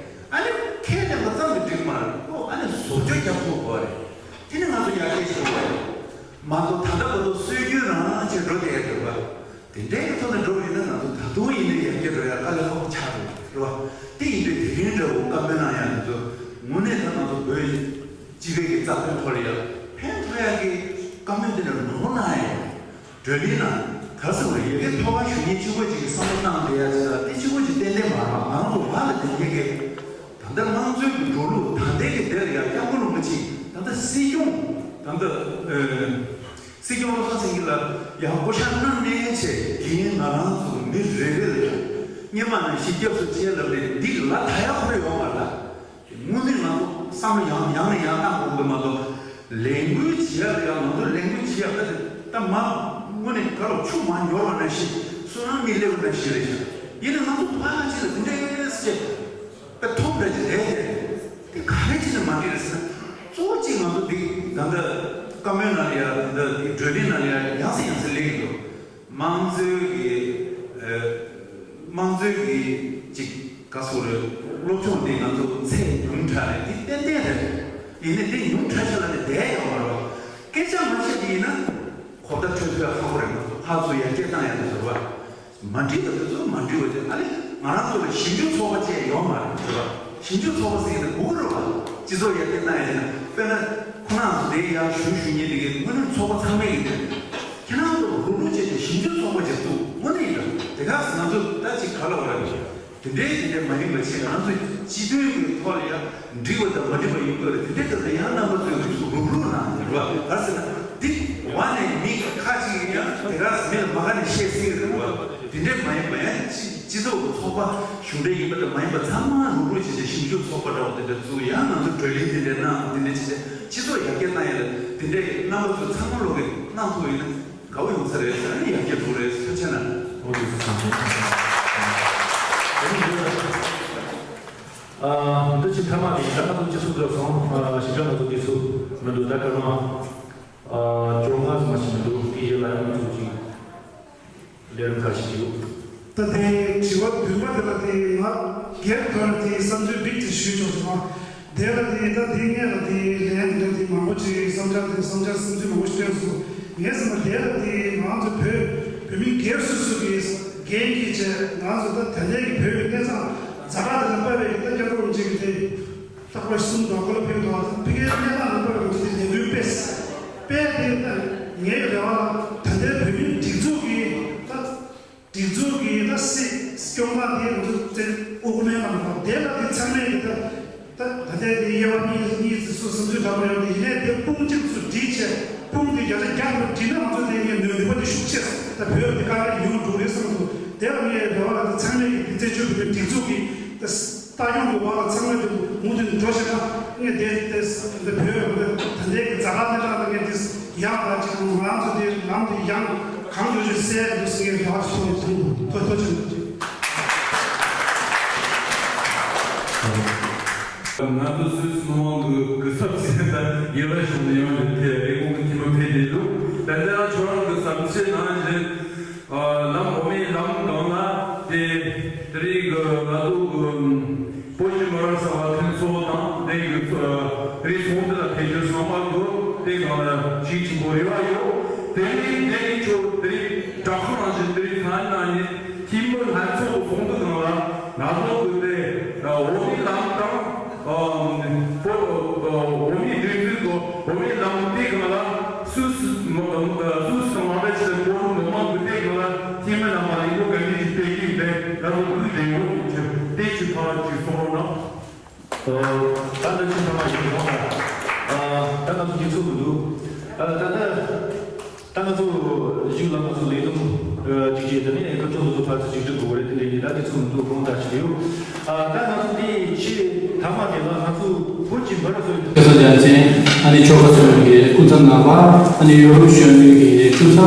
ཨ་ནི་ཁས་ལེན་པ་ཙམ་གྱིས་འགྲིག་མ་རེད། ཨོ་ཨ་ནི་བཟོ་བཅོས་རྒྱག་ཐུབ་དགོས་རེད། དེ་ནི་ང་ཚོ་ཡར་རྒྱས་ཕྱིན་དགོས་རེད། མ་གཏོགས་ད་ལྟ་བར་དུ་སྲོལ་རྒྱུན་རང་བྱས་འགྲོ་བསྡད་ཡོད་པ། དེ་འདྲའི་ཐོག་ནས་འགྲོ་བ་ཡིན་ན་ང་ཚོ་ད་དུང་ཡིན་ནའི་ཡར་རྒྱས་འགྲོ་ཡ་དཀའ་ལས་ཁག་པོ་ཆགས་འགྲོ་རེད་བ། དེ་ཡིན་དུས་དེ་རིང་འདྲ་བོ་བཀའ་མོལ་གནང་ཡ་དེ་ཚོ་དངོས་གནས་ད་ང་ཚོ་བོད་སྤྱི་པའི་གི་རྩ་དོན་ཐོག་ལ་ཡ་ཕན་ཐོགས་ཡ་གི་བཀའ་མོལ་དེ་འདྲ་མང་པོ་གནང་ཡ་ཡོད། བགྲོ་གླེང་ནང་ག་རེ་ཟེར་དགོས་རེད། ཡ་གི་ཐོག་ཁ་ཞུ་མཁན་གཅིག་པོ་གཅིག་གི་བསམ་བློ་གནང་བསྡད་ཡ་ཅིག་ལ་དེ་གཅིག་པོ་གཅིག་ཏན་ཏན་མ་རེད་བ། ང་རང་ཚོ་བར་ལ་དེ་འདྲའི་གི། ད་ལྟ་དམངས་གཙོའི་གི་འགྲོ་ལུགས་ད་ལྟའི་གི་དེ་ལ་ཡང་སྐྱབས་མགོན་རིན་པོ་ཆེ་ད་ལྟ་སྲིད་སྐྱོང་ད་ལྟ་ཨ་སྲིད་སྐྱོང་བློ་བཟང་སེང་གེ་ལ་ཡང་བསྐོ་བཞག་གནང་ནས་བྱས་དེ་ང་རང་ཚོ་མི་རེ་རེ་ལ་ཡང་སྔོན་མ་ནང་བཞིན་སྐྱབས་སུ་མཆི་ལབ་ནས་འདི་ལ་ད་ཡག་ཁོ་ར་ཡོད་མ་རེད། དངོས་གནས་ང་ཚོ་བསམ་བློ་ཡང་ཡང་ནས་ཡང་བཏང་དགོས་ཀྱི་མ་གཏོགས་ལས་འགུལ་བྱེད་ཡག་ལ་ཡང་ང་ཚོ་ལས་འགུལ་བྱེད་ཡག་ད་ད་མ་དངོས་གནས་ག་ལ་ཆུ་མ་འབྱོར་བ་ནང་བཞིན་སུ་རང་མི་སླེབས་པ་ནང་བཞིན་རེད་ཤག་ཡིན་ན་ང་ཚོ་ཕ་ཡང་ཅི་ལ་འདི་འདྲའི་སྐད་ཆ་དཔེ་ཐོབ་འདྲ་ཅིག་རེད་དེ། དེ་ག་རེ་བྱས་ནས་མ་འགྲིག་རེད་ཟེར་ན། གཙོ་བོ་གཅིག་ང་ཚོ་འདི་ད་ལྟ་བཀའ་མོལ་ནང་ལ་ཡ་ད་ལྟ་འདི་བགྲོ་གླེང་ནང་ལ་ཡ་ཡང་སེ་ཡང་སེ་སླེབས་ཀྱི་འདུག་དམངས་གཙོའི་གི་ཨ། དམངས་གཙོའི་གི་ཅིག་ག་སོགས་རེད། སློབ་སྦྱོང་འདི་ང་ཚོ་ཚད་ཉུང་དྲགས་ནས་འདི་ཏན་ཏན་རེད། ཡིན་ནའི་འདི་ཉུང་དྲགས་ཤག་ལབ་ནས་བསྡད་ཡོད་མ་རེད་བ། སྐད་ཆ་མ་བཤད་ཀྱི་ཡིན་ན་གོ་བརྡ་འཕྲོད་ཐུབ་ཡ་ཁག་པོ་རེད། ང་ཚོ་ཕར་ཚུར་ཡར་རྒྱས་བཏང་ཡ་དེ་ཚོ་རེད་བ། མ་འགྲིག་པ་དེ་ཚོ་མ་འགྲིག་པ་དེ། ཨ་ནི་ང་རང་ཚོ་ལ་ཞིབ་འཇུག་ཚོགས་པ་བཅས་ཡོད་མ་རེད་ཟེར་བ། ཞིབ་འཇུག་ཚོགས་པ་ཟེར་ན་དགོས་ཀྱི་རེད་བ། སྤྱི་ཚོགས་ཡར་རྒྱས་བཏང་ཡ་དེ་ན། དཔེར་ན་ཁོ་རང་ཚོ་དེ་ཡར་ཞུ་ཞུ་མཁན་དེ་གའི་དངོས་གནས་ཚོགས་པ་ཚང་མས་ཡིན་ཏེ། ཁྱེད་རང་ཚོ་རུག་རུག་བྱས་ཏེ་ཞིབ་འཇུག་ཚོགས་པ་ཅིག་བཙུགས། དངོས་གནས་ཡིན་ད། དེ་ག་ང་ཚོ་ད་ཅིག་ག་ལ་བ་རེད། དེ་འདྲའི་དེ་འདྲའི་མ་ཡིན་པ་བྱས། ང་ཚོ་སྤྱི་དོན་གྱི་ཐོག་ལ་ཡང་འགྲིག་པ་དང་མ་འགྲིག་པ་ཡིན་དགོས་རེད། དེ་འདྲའི་སྐབས་ལ་ཡང་རྣམ་པ་ཚོས་རུག་རུག་རུག་རུག་གནང་རེད་བ། ག་རེ་ཟེར་ན་འདི་བ་ནས་མི་ཁ་ཅིག་ཡང་དེ་ག་མི་ལ་མ་ག་ནས་བཤད་སྲིད་རེད་བ། དེ་འདྲའི་མ་ཡིན་པ་ཡང་སྤྱི་སྤྱི་ཚོགས་ཀྱི་ཚོགས་པ་གཞུང་འབྲེལ་ཡིན་པ་དང་མ་ཡིན་པ་ཚང་མ་རུག་རུག་བྱས་ཏེ་ཞིབ་འཇུག་ཚོགས་པ་འདྲ་བོ་དེ་འདྲ་བཙུགས། ཡང་ང་ཚོ་བགྲོ་གླེང་དེ་འདྲ་གནང་། དེ་འདྲ་བྱས་ཏེ་སྤྱི་ཚོགས་ཡར་རྒྱས་བཏང་ཡ་ལ་དེ་འདྲའི་རྣམ་པ་ཚོ་ཚང་མ་ལོག་གི་གནང་ཐུབ་པ་ཡིན་ན། དགའ་བོ་ཡོང་ས་རེད་ཟེར་ནས་ཡར་རྒྱས་འགྲོ་རེད་ཟེར། ཐུགས་རྗེ་གནང་། འོ་དེ་ཚོ་བསམ་ཚུལ། ཨ། འདི་ཕྱི་ཐ་མ་དེ་ད་ང་ཚོ་སྤྱི་ཚོགས་འགྲོ་སོང་། ཨ། ཞིབ་ཕྲ་ང་ཚོ་དེ་ཚོ་མི་འདུག་ད་སྐར་མ་ཨ་བཅོ་ལྔ་ཙམ་ཞིག་མི་འདུག་དེའི་རྗེས་ལ་ཡང་ང་ཚོ་ཅིག་ལས་རིམ་ཁག་ཞིག་ཡོད། ད་ལྟའི་དྲི་བ་བདུན་པ་དེ་ལ་དེ་ང་སྒེར་ཐོག་ནས་དེ་བསམ་ཚུལ་རིགས་དེ་ཞུས་ཆོག་ཆོག་ཨ། དེ་ལ་དེ་ད་དེ་སྔས་ལ་དེ་ལན་དེ་འདྲ་དེ་མང་པོ་ཅིག་བསམ་འཆར་དེ་བསམ་འཆར་བསམ་ཚུལ་མང་པོ་ཞིག་བཏོན་སོང་། ངས་བསམ་པ་དེ་ལ་དེ་ང་ཚོ་བོད་བོད་མི་སྒེར་སོ་སོ་གི་འགན་འཁྱེར་བྱས། ང་ཚོ་ད་ད་ལྟའི་གི་བོད་ཀྱི་གནས་སྟངས་ཛ་དྲག་དེ་ལ་དཔག་པའི་གི་ད་སྐྱབས་མགོན་རིན་པོ་ཆེ་གི་དེ་རྟག་པར་གསུངས་འདུག་གོ་ལ་ཕེབས་འདུག་ད་ཕ་གིའི་གནས་སྟངས་ལ་དཔག་པའི་གི་དེ་ལས་འགུལ་སྤེལ་སྤེལ་དེ། ད་ངའི་རེ་བ་ལ་ད་ལྟའི་བོད་མི་སྒྲིག་འཛུགས་ཀྱི་ད། སྒྲིག་འཛུགས་ཀྱི་ད་སྲིད་སྐྱོང་ཁང་དེ་ང་ཚོ་བཙན་དབུ་མའི་ལམ་ཁང་དེ་ལ་དེ་ཚང་མས་ཀྱི་ད་ད་ད་ལྟའི་དེ་དབྱེ་བ་གཉིས་གཉིས་ཙམ་སོ་སོ་སོ་འདྲ་པོ་ཡོད་དེ། ཡིན་ནའི་དེ་དཔུང་གཅིག་ཏུ་སྒྲིལ་བྱས། དཔུང་དེ་བརྒྱ་ཆ་བརྒྱ་ལ་སྒྲིལ་ན་ང་ཚོ་དེ་ངས་ནུས་ནུས་པ་དེ་ཤུགས་ཆེ་ད་བོད་དེ་དཀའ་ངལ་ཡོང་འགྲོ་རེད་བསམ་འདུག་དེ་ལ་ངས་རེ་བ་ལ་དེ་ཚང་མས་ཀྱི་དེ་རྩད་གཅོད་ཀྱི་དེ་སྒྲིག་འཛུགས་ཀྱི་ད། ལྟ་སྐྱོང་གི་འོག་ལ་ཚང་མ་དེ་མུ་མཐུད་འགྲོ་བཞིན་ན། ངས་དེ་དེ་འདི་བོད་འདི་ད་ལྟའི་གི་ཛ་དྲག་གནས་སྟངས་ལ་ངས་དེ་ཡག་ལ་ཅིག་ང་རང་ཚོ་དེ་ལམ་དེ་ཡང་གང་འགྲོ་རྒྱུ་གསལ་འདུག་ཟེར་ངས་རེ་བ་ཞུ་བ་དང་། ཐུགས་ཐུགས་རྗེ་ཆེ། ང་ཚོ་སུད་སི་ནང་གི་གི་ཚབ་ཟེར་ད་ཡེ་ལ་ཤོང་ནས་ཡང་དེ་རེ་སྐུལ་གི་ཐེངས་མ་ཕེབས་བསྡད་འདུག་ད་ལྟ་ཁྱོད་རང་གི་བསམ་ཚུལ་ནང་བཞིན། ལམ་འོ་མའི་ལམ་སྒང་ལ་དེ་དེ་རིང་གི་ང་ཚོ་གི་བོད་ཀྱི་མི་རབས་གསར་པ་མཐུན་ཚོགས་དང་དེ་གི་དེ་རིང་ཚོགས་འདུ་ལ་ཕེབས་མཁན་ཚང་མ་གི་དེ་སྒང་ལ་ཞིབ་ཆེན་པོ་རེ་བ་ཡོད། དེ་རིང་དེ་རིང་ཁྱོད་དེ་རིང་དྲ་ཁང་ནང་བཞིན་དེ་རིང་ཐ་ན་ནི་འཐུས་མི་ལྷན་ཚོགས་ཚོགས་འདུ་སྒང་ལ་ང་ཚོ་གི་དེ་འོ་མའི་ལམ་དང་། ཨ། བོད་འོ་མའི་སྒྲིག་འཛུགས་ཀྱི་འོ་མའི་ལམ་དེ་སྒང་ལ་སུད་སི་མ་སུད་སི་མང་པོ་ཞིག་བོད་མི་མང་གི་དེ་སྒང་ལ་འཐུས་མི་རྣམ་པ་ལས་འགུལ་ག་འདྲ་ཞིག་སྤེལ་གྱི་ཡིན་པས། ང་ཚོ་ཕུགས་བདེ་བོ་ཞིག་དེ་ཅིག་ཕར་ཅིག་གསུང་རོགས་གནང་། ཨ། ད་ལྟ་ཅི་ཐ་མ་ཡིན་རོགས་ལ། ཨ། ད་ང་ཚོ་དུས་ཚོད་མི་འདུག་ཨ། ད་ལྟ། ད་ང་ཚོ་གཞུག་ལ་ང་ཚོ་ལས་དོན་གཅིག་བྱས། དེ་ནས་སྐབས་བཅོ་ལྔ་ཚོ་ཕར་ཚུར་ཅིག་འགྲིག་དགོས་རེད། དེ་འདྲ་ཡིན་ད་དེ་ཚོ་མི་འདུག་དགོངས་དག་ཞུ་གི་ཡོད། ཨ། ད་ང་ཚོ་དེ་ཆེས་མཐའ་མ་དེ་ལ་ང་ཚོ་བོད་ཀྱི་མི་རབས་ཚོའི་སྐལ་བཟང་རྒྱལ་མཚན། ཨ་ནི་ཆོལ་ཁ་གསུམ་གྱི་སྐུ་ཚབ་རྣམ་པ། ཨ་ནི་ཡོ་རོབ་གཞོན་ནུ་གི་སྐུ་ཚབ།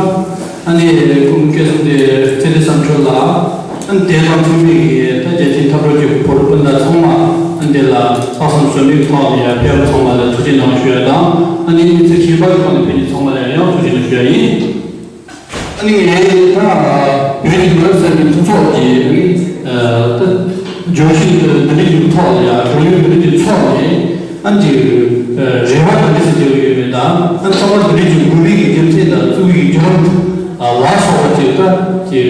ཨ་ནི་སྐུ་ངོ་སྐལ་བཟང་བདེ་ཚེ་བརྟན་བསམ་འཕྲུལ་ལགས། ཨ་ནི་དེ་དང་མཐུན་པའི་གི་ད་རྒྱལ་སྤྱིའི་འཐབ་གྲོགས་ཀྱི་བོད་རིགས་སྤུན་ཟླ་ཚང་མ། ཨ་ནི་དེ་ལ་ལྷག་བསམ་ཟོལ་མེད་ཐོག་ནས་ཡར་ཕེབས་པ་ཚང་མ་ལ་ཐུགས་རྗེ་གནང་ཞུ་ཡ་དང་། ཨ་ནི་མི་ཚེ་ཁྱད་པར་གྱི་ཐོག་ནས་ཕེབས་མཁན་ཚང་མ་ལ་ཡང་ཐུགས་རྗེ་གནང་ཞུ་ཡ་ཡིན། ཨ་ནི་ངས་ད་བོད་ཀྱི་མི་རབས་གསར་པའི་མཐུན་ཚོགས་ཀྱི། ཨ་ནི་ད་བརྗོད་གཞི་འདི་འདྲ་ཅིག་ཐོག་ལ་ཡ་བགྲོ་གླེང་འདི་འདྲ་ཅིག་ཚོགས་ནས། ཨ་ནི་ཅིག་རེ་བ་འདི་འདྲ་ཞིག་བརྗོད་ཡོད་མེད་དང་། ཨ་ནི་ཚོགས་པ་འདི་འདྲ་ཅིག་དགོས་པའི་གི་རྒྱུ་མཚན་དང་བཙུགས་པའི་གི་བརྒྱུད་རིམ་ལ་སོགས་པ་ཅིག་ད་ཅིག་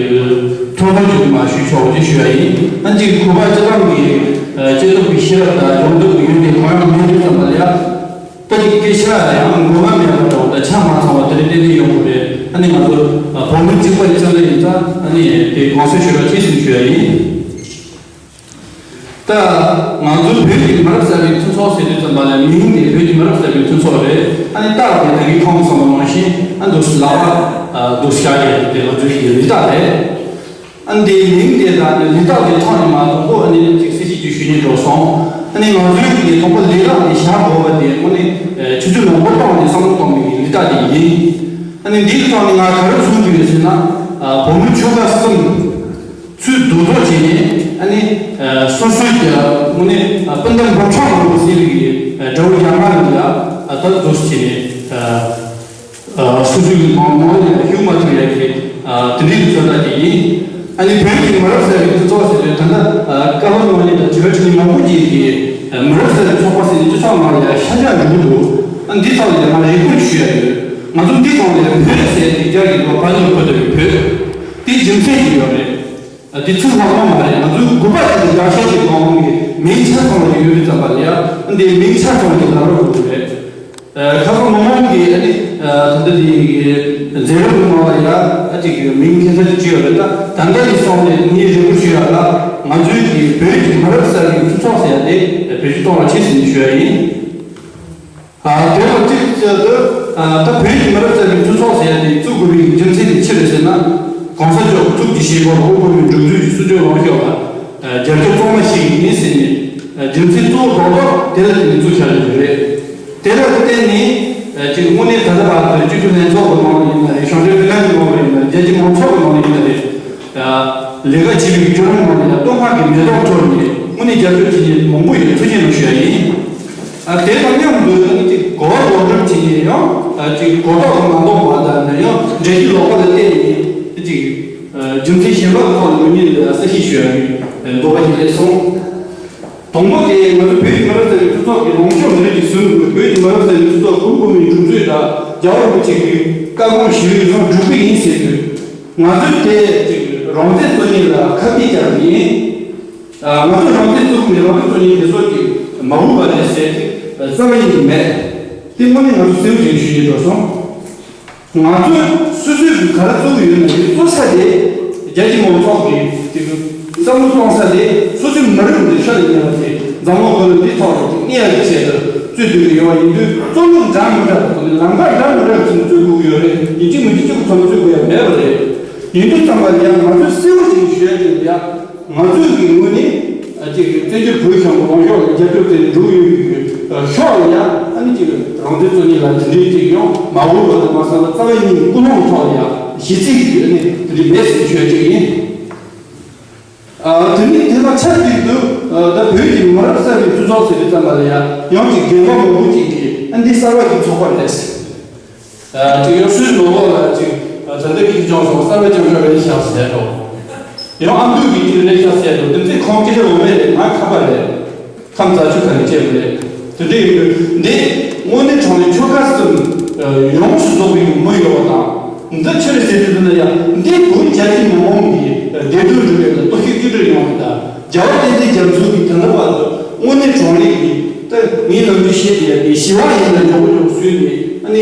ཐུང་ཐུང་ཅིག་མར་ཞུས་ཆོག་པ་ཅིག་ཞུ་ཡ་ཡིན། ཨ་ནི་ཅིག་གུས་པ་སྤྱི་བཏང་གི་སྐྱེས་སྟོབས་ཀྱི་ཤེས་རབ་དང་སྦྱོང་སྟོབས་ཀྱི་ཡོན་ཏན་གང་ཡང་མེད་དུས་ཙམ་པ་ལ་ཡ། ད་ཅིག་སྐད་ཆ་ཡང་མགོ་མ་མེད་པ་འདྲ་བོ་དང་ཆ་མ་ཚང་བ་དེ་འདྲ་ཏན་ཏན་ཡོང་གི་རེད། ཨ་ནི་ང་ཚོ་བོད་མི་གཅིག་པ་ཡིན་ཙང་ལ་ཡིན་ཙང་། ཨ་ནི་དེ་དགོངས་སེལ་ཞུ་རོགས་གྱིས་ཟེར་ཞུ་ཡ་ཡིན། ད་ང་ཚོའི་བོད་ཀྱི་མི་རབས་གསར་པའི་མཐུན་ཚོགས་ཟེར་དུས་ཙམ་པ་ལ་མིང་དེ་བོད་ཀྱི་མི་རབས་གསར་པའི་མཐུན་ཚོགས་རེད། ཨ་ནི་རྟགས་དེ་ད་གིན་ཁོང་གསུངས་པ་ནང་བཞིན། ཨ་འདུག་སེ་ལག་པ་འདུག་སེ་བཞག་ཡ་དེ་ང་ཚོའི་ཡི་ལི་རྟགས་རེད། ཨ་ནི་དེའི་མིང་དེ་དང་ནི་ལི་རྟགས་དེ་ཐོག་ནས་མ་དང་པོ་ཨ་ནི་ཅིག་གསལ་བཤད་ཅིག་ཞུ་སྙིང་འདོད་སོང་། ཨ་ནི་ང་ཚོའི་གི་དང་པོ་ལི་རྟགས་དེ་བཞག་དགོས་པ་དེ་དངོས་གནས་ཆུ་ཚོད་མང་པོ་བཏང་ནས་བསམ་བློ་གཏོང་བའི་གི་ལི་རྟགས་དེ་ཡིན། ཨ་ནི་འདིའི་ཐོག་ནས་ང་ག་རེ་གསུང་རྒྱུ་ཡོད་ཟེར་ན། ཨ། བོད་མི་ཆོལ་ཁ་གསུམ་ཚུར་བསྡུ་ ཚོགས་བྱས་ནས་ཨ་ནི་སོ་སོའི་གི་དངོས་གནས་སྤུན་ཟླ་འབུམ་ཕྲག་མང་པོ་ཟེར་བའི་དགྲ་བོ་རྒྱ་དམར་ལ་ད་གཟོད་བྱས་ནས། སོ་སོའི་མང་མང་ལ་ཡང་ཞུགས་མ་ཐུབ་ཡ་གི་དེ་འདྲའི་གི་ཚོད་ལྟ་དེ་ཡིན། ཨ་ནི་བོད་ཀྱི་མི་རབས་གསར་བའི་སྤྱི་ཚོགས་ཟེར་དུས་ད་ལྟ་བཀའ་བློན་ངོས་ནས་དང་དྲི་བ་དྲིས་ལན་མང་པོ་བགྱིས་ཏེ་མི་རབས་གསར་བའི་ཚོགས་པ་ཟེར་ནས་སྤྱི་ཚོགས་ནང་ལ་ཡང་ཤ་ཆག་འགྲོ་གི་འདུག་ཨ་འདི་ཐོག་ལ་ཡང་ང་རེ་སྐུལ་ཞུ་ཡ་ཡོད། ང་ཚོ་འདི་ཐོག་ལ་ཡང་བོད་ཟེར་དེ་རྒྱ་གི་ལོ་བ་ནོར་བོད་དང་བོད་དེ་རྒྱུ་མཚན་ཞིག་ཡོད་རེད། འདི་ཚུར་ལྷག་པ་མ་རེད། ང་ཚོའི་དགོས་པ་དེ་འདི་རྒྱ་ཤོག་གི་གོང་གི་མིང་ཆ་ཚང་བ་ཞིག་ཡོད་པའི་ཙམ་པ་ལ་ཡང་འདི་མིང་ཆ་ཚང་བ་ཞིག་ལབ་རོགས་དགོས་ཀྱི་རེད། ཁ་སང་མི་མང་གིས་ཨ་ནི་ད་ལྟ་དེ་མཛད་རིམ་གྱི་ནང་ལ་ཡ་ཨ་ཅིག་མིང་ཁྱད་མཚར་ཅིག་བྲིས་ཡོད་རེད། ད་ད་ལྟ་ནས་བཟུང་ནས་ངས་རེ་སྐུལ་ཞུ་ཡ་ལ་ང་ཚོའི་གི་བོད་ཀྱི་མི་རབས་གསར་བའི་སྤྱི་ཚོགས་ཟེར་ཡ་དེ་བེད་སྤྱོད་གཏོང་བ་བྱེད་ཟེར་ནས་ཞུ་ཡ་ཡིན། དེ་ལ་གཅིག་བྱས་ཏེ་ད་བོད་ཀྱི་མི་རབས་གསར་བའི་སྤྱི་ཚོགས་ཟེར་ཡ་དེ་བཙུགས་དགོས་པའི་རྒྱུ་མཚན་དེ་ཅི་རེད་ཟེར་ན། གོང་ས་མཆོག་གཙུག་གི་བཞེད་དགོངས་དབུ་བརྙེས་སྒྲུབ་མཛད་ཀྱི་གསོལ་ཇ་ལོངས་སྤྱོད་པ་རྒྱལ་སྐྱོང་གཙང་མ་ཞིག་ཡིན་ཟེར་ནས་རྒྱུ་མཚན་གཙོ་བོ་རྡོག་རྡོག་དེ་ལ་བརྟེན་ནས་བཙུགས་བཞག་ཡོད་རེད། དེ་ལ་བརྟེན་ནས་ཅིག་དངོས་གནས་ད་ལྟ་བར་དུ་སྤྱི་འཐུས་ལྷན་ཚོགས་ཀྱི་ནང་ལ་ཡིན་ན་རེད། གཞུང་འབྲེལ་ལྷན་ཚོགས་ཀྱི་ནང་ལ་ཡིན་ན་རེད། རྒྱལ་སྤྱིའི་མང་ཚོགས་ཀྱི་ནང་ལ་ཡིན་ན་རེད། ལས་ཀ་བྱེད་པའི་བརྒྱུད་རིམ་ནང་ལ་ཡང་བསྟོད་བསྔགས་ཀྱི་མེ་ཏོག་འཐོར་ནས་དངོས་གནས་རྒྱབ་སྐྱོར་བྱེད་མཁན་མང་པོ་ཡོད་ཚུལ་བཤད་རོགས་ཞུ་ཡ་ཡིན། ཨ་དེ་དང་མཉམ་དུ་ནི་ཅིག་གོ་བ་ལོག་སྒྲུབ་བྱེད་མཁན་ཡང་ཅིག་གོ་རྟོགས་ཀྱི་མ་འདང་བ་དང་ནི་ཡང་འགྲེལ་བཤད་ལོག་པ་ལ་བརྟེན་ནས་ཅིག་རྒྱུ་མཚན་གཞན་པ་ཐོག་ལ་ཡོང་མཁན་ལ་གསལ་བཤད་ཞུ་ཡ་ཡིན། འདོད་པ་ཞིག་སླེབས་སོང་། དང་པོ་དེ་ང་ཚོ་བོད་ཀྱི་མི་རབས་གསར་བའི་སྤྱི་ཚོགས་ཀྱི་ལངས་ཕྱོགས་མི་རིགས་ཀྱི་ཟུར་དུ་བོད་ཀྱི་མི་རབས་གསར་བའི་སྤྱི་ཚོགས་གོང་གོང་མའི་སྒྲུབ་མཛོད་དང་རྒྱལ་བ་རིན་པོ་ཆེ་གི་བཀའ་དགོངས་ཞུ་ཡུལ་ཡང་སྒྲུབ་ཀྱི་ཡིན་ཟེར་དུས། ང་ཚོས་དེ་ཅིག་རང་བཙན་རྩོད་མཁན་ལ་ཁ་གཏད་བཅག་གི་ཡིན། ང་ཚོས་རང་བཙན་རྩོད་མཁན་རང་བཙན་རྩོད་མཁན་དེ་ཚོ་ཅིག་མ་འོས་པ་རེད་ཟེར་རྩ་བ་ཉིད་ནས་མེད། དེ་དངོས་གནས་ང་ཚོ་གསལ་བོ་ཅིག་ཞུ་ཡི་འགྲོ་སོང་། ང་ཚོས་སོ་སོས་ག་རེ་རྩོད་ཀྱི་ཡོད་ན་ཡོད་རྩོད་ས་དེ་རྒྱལ་སྤྱིའི་མང་ཚོགས་ཀྱི་ཅིག་བསམ་བློ་གཏོང་ས་དེ་སོ་སོའི་མི་རིགས་འདི་ཤ་ལ་ཉེ་བ་དེ་འཛམ་གླིང་ཁོ་ན་འདི་ཐོག་ལ་ཅིག་གནས་ཡག་གི་ཆེད་དུ་རྩོད་སྡོད་ཀྱི་ཡོད་པ་ཡིན་དུས། རྩོད་ལུགས་འདྲ་མི་འདྲ་དང་ལམ་ཁ་འདྲ་མི་འདྲ་ཅིག་རྩོད་དགོས་ཀྱི་ཡོད་རེད། ཡིན་གཅིག་མིན་གཅིག་གཅིག་པུ་ཚང་མ་རྩོད་དགོས་ཡ་མེད་པ་རེད། ཡིན་དུས་ཙམ་པ་ལ་ཡང་ང་ཚོས་གསལ་བོ་ཅིག་ཞུ་ཡ་དེ་ཡ། ང་ཚོས་ཀྱི་ངོས་ནས་ཨ་ཅིག་བཙན་བྱོལ་བོད་གཞུང་གི་ལངས་ཕྱོགས་ལ་རྒྱབ་སྐྱོར་བྱས་ནས་འགྲོ་ཡོད་ཀྱི་ཕྱོགས་ལ་ཡང་ཨ་ནི་ཅིག་རང་བཙན་རྩོད་མཁན་ལ་འདི་འདྲའི་ཅིག་ཡང་མ་འོས་པ་དང་མ་བསམ་པ་རྩ་བ་ཉིད་ཀུན་སློང་གི་ཐོག་ལ་ཡང་གཞི་རྩའི་གི་ཨ་ནི་འདི་འདྲའི་མེད་ཟེར་ཞུ་ཡ་ཅིག་ཡིན། ཨ་དེ་ནས་དེ་དང་ཆབས་ཅིག་ཏུ་ཨ་ད་བོད་ཀྱི་མི་རབས་གསར་བའི་སྤྱི་ཚོགས་ཟེར་བའི་ཙམ་པ་ལ་ཡང་ཡང་ཅིག་རྒན་པ་མང་པོ་ཅིག་གིས་ཨ་འདི་གསར་བ་ཅིག་ཚོགས་པ་རེད། ཅིག་ཡང་སུས་ནོར་ལོག་ལ་ཅིག་ད་ལྟ་གི་ཅིག་ཅོང་སོང་གསར་པ་ཅང་ཅང་རེད་ཤག་ཟེར་རོ། ཡང་ཨ་མདོ་གི་ཅིག་རེད་ཤག་ཟེར་རོ། དེ་ཚོའི་ཁོང་སྐད་ཆ་འོ་མེད་རེད། ང་ཁ་པ་རེད། ཁམས་རྫ་ཆུ་ཁ་ནས་སྐྱེས་པ་རེད། དེ་འདྲ་ཡིན་དུས་འདི་དངོས་གནས་དྲང་གནས་ཆོལ་ཁ་གསུམ་ཡོངས་སུ་རྫོགས་པའི་མི་ཡོད་པ་དང་། འདི་ཆི་རེད་ཟེར་དུས་ན་ཡང་འདི་བོད་རྒྱ་ཆེ་མི་མང་གི་བདེ་སྡུག་འགྲོ་བའི་ལ་གཏོར་བཤིག་གཅིག་སྒྲིལ་ཡོང་བ་དང་། རྒྱལ་བ་བསྟན་འཛིན་རྒྱ་མཚོ་གིས་ད་ལྟ་བར་དུ་དངོས་གནས་དྲང་གནས་ཀྱི་ད་ངའི་ནམ་རྒྱུན་བཤད་བསྡད་ཡ་དེ་ཞི་བ་ཡིན་ན་མགྱོགས་པོ་མགྱོགས་པོ་བཟོས་ནས་ཨ་ནི་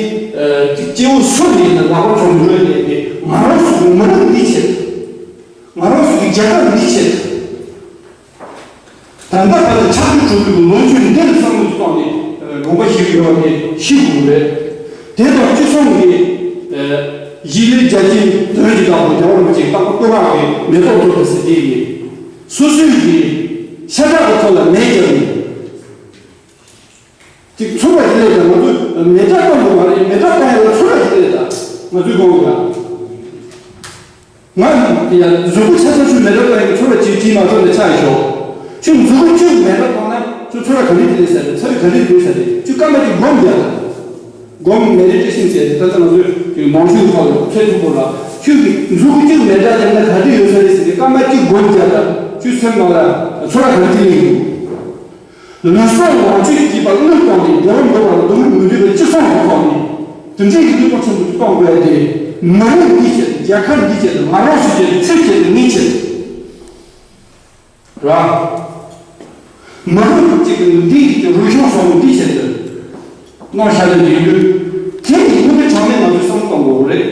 ཅིག་སྐྱེ་བོ་སུ་ཡིན་ན་ལག་པ་བྱུང་འགྲོ་ཡ་དེ་ང་རང་ཚོ་གི་མི་རིགས་འདི་ཆེད། ང་རང་ཚོ་གི་རྒྱལ་ཁབ་འདི་ཆེད། ད་ལྟ་བར་དུ་ཆགས་སྒྲིག་གྲུབ་པའི་ལོ་རྒྱུས་འདི་ལ་བསམ་བློ་བཏང་ནས་དགོངས་པ་བཞེས་ཀྱི་ཡོད་པ་དེ་ཤེས་དགོས་རེད། དེ་དང་གཅིག་མཚུངས་ཀྱི་གཞིས་ལུས་རྒྱ་ཆེའི་དོན་གྱི་བདག་པོ་རྒྱལ་བ་རིན་པོ་ཆེའི་རྟག་པར་བསྟོད་བསྔགས་ཀྱི་མེ་ཏོག་གཏོར་ཏེ་ཟེར་དེ་ཡིན། སོ་སོའི་གི་ཤ་ཁྲག་གི་ཐོག་ལ་མེ་བརྒྱབ་ནས། ཅིག་ཚོར་བ་ཞིག་སླེབས་དང་། ང་ཚོས་མེ་སྲེག་གཏོང་དགོས་མ་རེད། མེ་སྲེག་གཏོང་ཡ་ལ་ཚོར་བ་ཞིག་སླེབས་དང་། ང་ཚོས་དགོངས་དག་ང་ཡ་གཟུགས་པོ་ཆ་ཚང་ཚོས་མེ་སྲེག་གཏོང་ཡ་ཚོར་བ་ཅིག་ཅིག་མ་ཚོར་ནས་ཆགས་ཤོག་ཁྱོད་གཟུགས་པོ་གཅིག་མེ་སྲེག་གཏོང་ན་ཁྱོད་ཚོར་བ་ག་རེ་སླེབས་ས་རེད། ཚོར་བ་ག་རེ་སླེབས་ས་རེད། ཁྱོད་སྐར་མ་གཅིག་སྒོམ་རྒྱག་དང་། སྒོམ་མེ་རེ་ཏྲེ་ཤིང་ཟེར་ཏེ་ད་ལྟ་ང་ཚོས་མང་ཤོས་ཐོག་ལ་ཚོད་ཐུབ་པོ་ལ། ཁྱོད་ཀྱི་གཟུགས་པོ་གཅིག་མེ་སྲེག་བཏང་ན་ག་འདྲ་ཡོད་ས་རེད་ཟེར་ཏེ་སྐར་མ་གཅིག་སྒོམ་རྒྱག་དང་། ཁྱོད་སེམས་ནང་ལ་ཚོར་བ་ག་རེ་སླེབས་ཡོང་། ལུས་སྲོག་ལོངས་སྤྱོད་ཀྱི་བར་དངུལ་གཏོང་ནས་བདེ་བར་འགྲོ་བར་སྡུག་བསྔལ་མི་འདོད་པའི་ཅི་སོང་གི་ཐོག་ནས་དེ་འདྲའི་ཡིག་ཚོགས་ཆེན་པོ་ཞིག་གཏོང་དགོས་ཏེ། མི་རིགས་འདིའི་ཆེད་དུ། རྒྱལ་ཁབ་འདིའི་ཆེད་དུ། ང་རང་ཚོའི་ཆེད་དུ། ཁྱོད་ཆེད་དུ། ངའི་ཆེད་དུ་ར། མི་རིགས་གཅིག་གི་འདིའི་གི་རུལ་སུངས་སོང་འདིའི་ཆེད་དུ་གནང་བཞག་ཡོད་དུས། དེ་ནི་དངོས་གནས་དྲང་གནས་ང་ཚོས་བསམ་བློ་གཏོང་དགོས་རེད།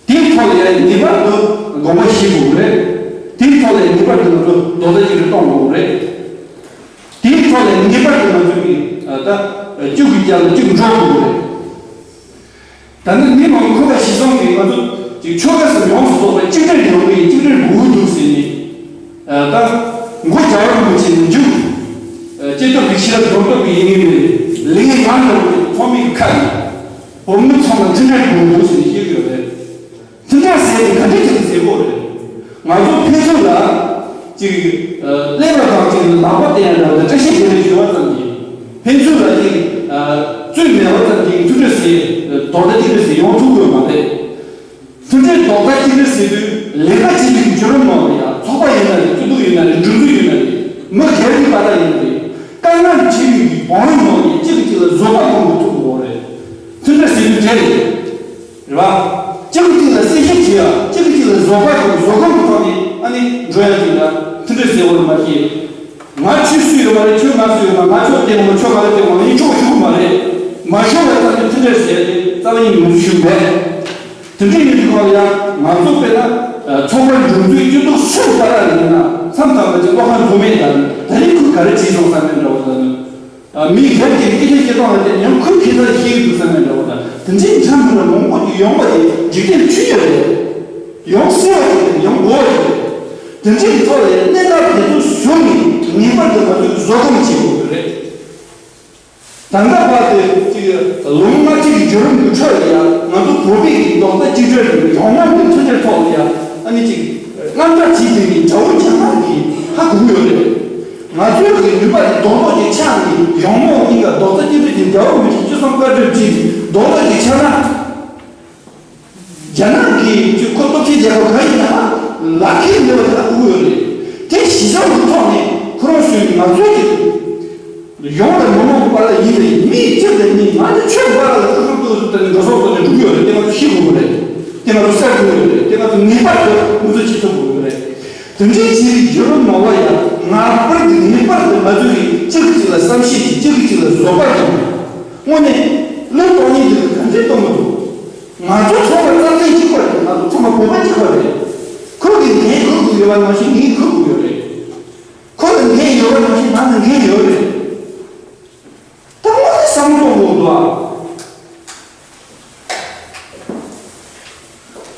དེའི་ཐོག་ལ་ཡང་ངེས་པར་དུ་དགོངས་པ་བཞེས་དགོས་རེད། དེའི་ཐོག་ལ་ཡང་ངེས་པར་དུ་ང་ཚོ་རྡོག་རྩ་གཅིག་སྒྲིལ་གཏོང་དགོས་རེད། དེའི་ཐོག་ལ་ངེས་པར་དུ་ང་ཚོ་གི་ད་གཅིག་གི་རྒྱབ་ལ་གཅིག་འགྲོ་དགོས་རེད། ད་ནི་མི་མང་ཁོ་པ་ཞིག་སོང་གི་ང་ཚོ་ཅིག་ཆོལ་ཁ་གསུམ་ཡོངས་སུ་རྫོགས་པ་གཅིག་སྒྲིལ་ཡོང་གི་ཡིན། གཅིག་སྒྲིལ་དགོས་འདུག་ཟེར་ནས། ད་མགོ་རྒྱ་བར་མི་བྱེད་ནས་འཇུག་སྐྱེ་སྟོབས་ཀྱི་ཤེས་རབ་སྦྱོང་སྟོབས་ཀྱི་ཡིན་ངེས་རེད། ལས་ངན་ཡང་འགྲོ་གི་ཚོགས་མི་གི་ཁ་ནས་བོད་མི་ཚང་མ་མཐུན་སྒྲིལ་དགོས་འདུག་ཟེར་ནས་བཤད་ཀྱི་ཡོད་རེད། མཐུན་སྒྲིལ་ཟེར་དེ་ག་འདྲས་ཀྱི་ཟེར་དགོས་རེད། ང་ཚོ་ཕན་ཚུན་ལ་ ཅིག་ཀླད་པ་དང་ཅིག་ལག་པ་བསྟན་ཡ་འདྲ་བ་དང་བཀྲ་ཤིས་བདེ་ལེགས་ཞུ་བ་ཙམ་གྱིས། ཕན་ཚུན་ལ་ཅིག་རྩོད་མེད་པ་ཙམ་གྱིས་མཐུན་སྒྲིལ་ཟེར་རྡོག་རྩ་གཅིག་སྒྲིལ་ཟེར་ཡོང་ཐུབ་དགོས་མ་རེད། མཐུན་སྒྲིལ་རྡོག་རྩ་གཅིག་སྒྲིལ་ཟེར་དུས་ལས་ཀ་བྱེད་པའི་བརྒྱུད་རིམ་ནང་ལ་ཡང་ཚོགས་པ་ཡིན་ན་རེད། སྐྱིད་སྡུག་ཡིན་ན་རེད། འགྲོ་འདུག་ཡིན་ན་རེད། མི་སྒེར་གྱི་བར་ལ་ཡིན་ན་རེད། དཀའ་ངལ་འཕྲད་པའི་བང་རིམ་ནང་ནས་གཅིག་གིས་གཅིག་ལ་བཟོད་པ་གཏོང་དགོས་ཐུབ་དགོས་རེད། མཐུན་སྒྲིལ་ཟེར་དུས་དེ་རེད། རེད་བ། གཅིག་གིས་གཅིག་ལ་གསལ་བཤད་བྱེད་ཡ། གཅིག་གིས་གཅིག་ལ་བཟོད་པ་དང་བཟོད་སྒོམ་གྱི་ཐོག་ནས་ཨ་ནི་འགྲོ་ཡ་ཅིག་ལ་མཐུན་སྒྲིལ་ཟེར་བ་རེད་མ་གཏོགས། ང་ཁྱོད་སུ་ཡོད་མ་རེད། ཁྱོད་ང་སུ་ཡོད་མ་རེད། ང་ཁྱོད་བསྟེན་མ། ཁྱོད་ང་ལ་བསྟེན་མ། ཡིན་ཆོག་ཞུ་གི་མ་རེད། མ་ཤོར་བའི་ཐབས་ནས་མཐུན་སྒྲིལ་ཟེར་ཏེ་རྩ་བ་ཉིད་ནས་ཞུ་མེད། དེ་འདྲ་ཡིན་དུས་སྒང་ལ་ཡང་ང་ཚོ་དཔེར་ན་ཚོགས་པ་འགྲོ་འཛུགས་སྐྱིད་སྡུག་སུ་ལྟར་ཡིན་ན་མཚམས་མཚམས་ལ་ཅིག་བློ་ཁ་འཛོམས་མེད་དང་། ད་རིང་ཁོས་ག་རེ་བྱས་སོང་བསམ་མེད་འདྲ་བོ་དང་། མི་སྒེར་གྱི་སྐད་ཆ་བཤད་སྟངས་ལ་བརྟེན་ཡང་ཁོས་ཁྱད་མཚར་ཤེས་ཀྱི་འདུག་བསམ་མེད་འདྲ་བོ་དང་། དེ་འདྲའི་འདྲ་མི་འདྲ་མང་པོ་ཅིག་ཡོང་བ་དེ་འཇིག་རྟེན་ཆོས་ཅིག་རེད། ཡོང་སྲིད་པ་ཅིག་རེད། ཡོང་དགོས་པ་ཅིག་རེད། དེ་འདྲའི་ཐོག་ལ་གནས་སྟངས་དེ་ཚོ་བཟུང་ནས་ངེས་པར་དུ་ང་ཚོས་བཟོད་སྒོམ་བྱེད་དགོས་ཀྱི་རེད། ད་ལྟ་བར་དུ་ཅིག་ལོ་ངོ་ལྔ་བཅུ་གི་བརྒྱུད་རིམ་གྱི་ཁྲོད་ལ་ཡང་ང་ཚོ་བོད་པའི་གི་རྡོག་རྩ་གཅིག་སྒྲིལ་རེད། ཡོང་སྙིང་གི་མཐུན་སྒྲིལ་ཐོག་ལ་ཡང་ཨ་ནི་ཅིག་རྔམ་སྐྲག་བྱེད་དུས་ནས་དགྲ་བོ་རྒྱ་ནག་གིས་ཧ་གོ་གི་ཡོད་རེད། ང་ཚོའི་གི་ནུས་པ་དེ་རྡོག་རྡོག་ཅིག་ཆགས་ནས་ཡང་མོ་གཉིས་ཀ་རྡོག་རྩ་གཅིག་སྒྲིལ་གྱིས་དགྲ་བོ་མི་གཅིག་ཅི་བསམ་བཀའ་སྒྲུབ་ཀྱིས་རྡོག་རྡོག་ཅིག་ཆགས་ན། རྒྱ་ནག་གིས་ཅིག་ཁོ་སྟོབས་ཆེན་རྒྱལ་ཁབ་གང་ཡིན་ན་ལག་ཁྱེར་མེད་པ་དེ་ཧ་གོ་གི་ཡོད་རེད། དེ་གཞི་བཞག་གི་ཐོག་ནས་ཁོ་རང་ཚོས་ང་ཚོའི་གི་ཡོང་དང་མི་མང་གི་བར་ལ་ཡིན་ནའི་མི་གཅིག་དང་གཉིས། ང་ནི་ཁྱོད་བར་ལ་ཀུ་ཤུ་ཀུ་ཤུ་དང་འགྲོ་སོང་བཟོ་ནས་འགྲོ་གི་ཡོད་རེད། དེ་ང་ཚོ་ཤེས་དགོས་ཀྱི་རེད། དེ་ང་ཚོ་གསལ་དགོས་ཀྱི་རེད། དེ་ང་ཚོ་ངེས་པར་དུ་ང་ཚོ་བྱེད་ཐུབ་དགོས་ཀྱི་རེད། དེ་འདྲའི་བྱེད་པའི་བརྒྱུད་རིམ་ནང་ལ་ཡང་ངེས་པར་དུ་ངེས་པར་དུ་ང་ཚོས་གཅིག་གིས་གཅིག་ལ་བསམ་ཤེས་ཀྱིས། གཅིག་གིས་གཅིག་ལ་བཟོད་པ་དང་། དངོས་གནས་བློས་གཏོང་ཉིད་དེ་ག་འདྲས་གཏོང་གི་འདུག་ང་ཚོ་ཚང་མ་རྩ་དོན་གཅིག་པ་རེད། ང་ཚོ་ཚང་མ་བོད་པ་གཅིག་པ་རེད། ཁོ་གིས་ངས་གུས་དགོས་ཡོད་པ་ནང་བཞིན་ངས་གུས་དགོས་ཡོད་རེད། ཁོ་ལ་ངས་ཡོད་པ་ནང་བཞིན་ང་ལ་ངས་ཡོད་རེད། ད་དངོས་གནས་བསམ་བློ་གཏོང་དགོས་འདུག་ཨ།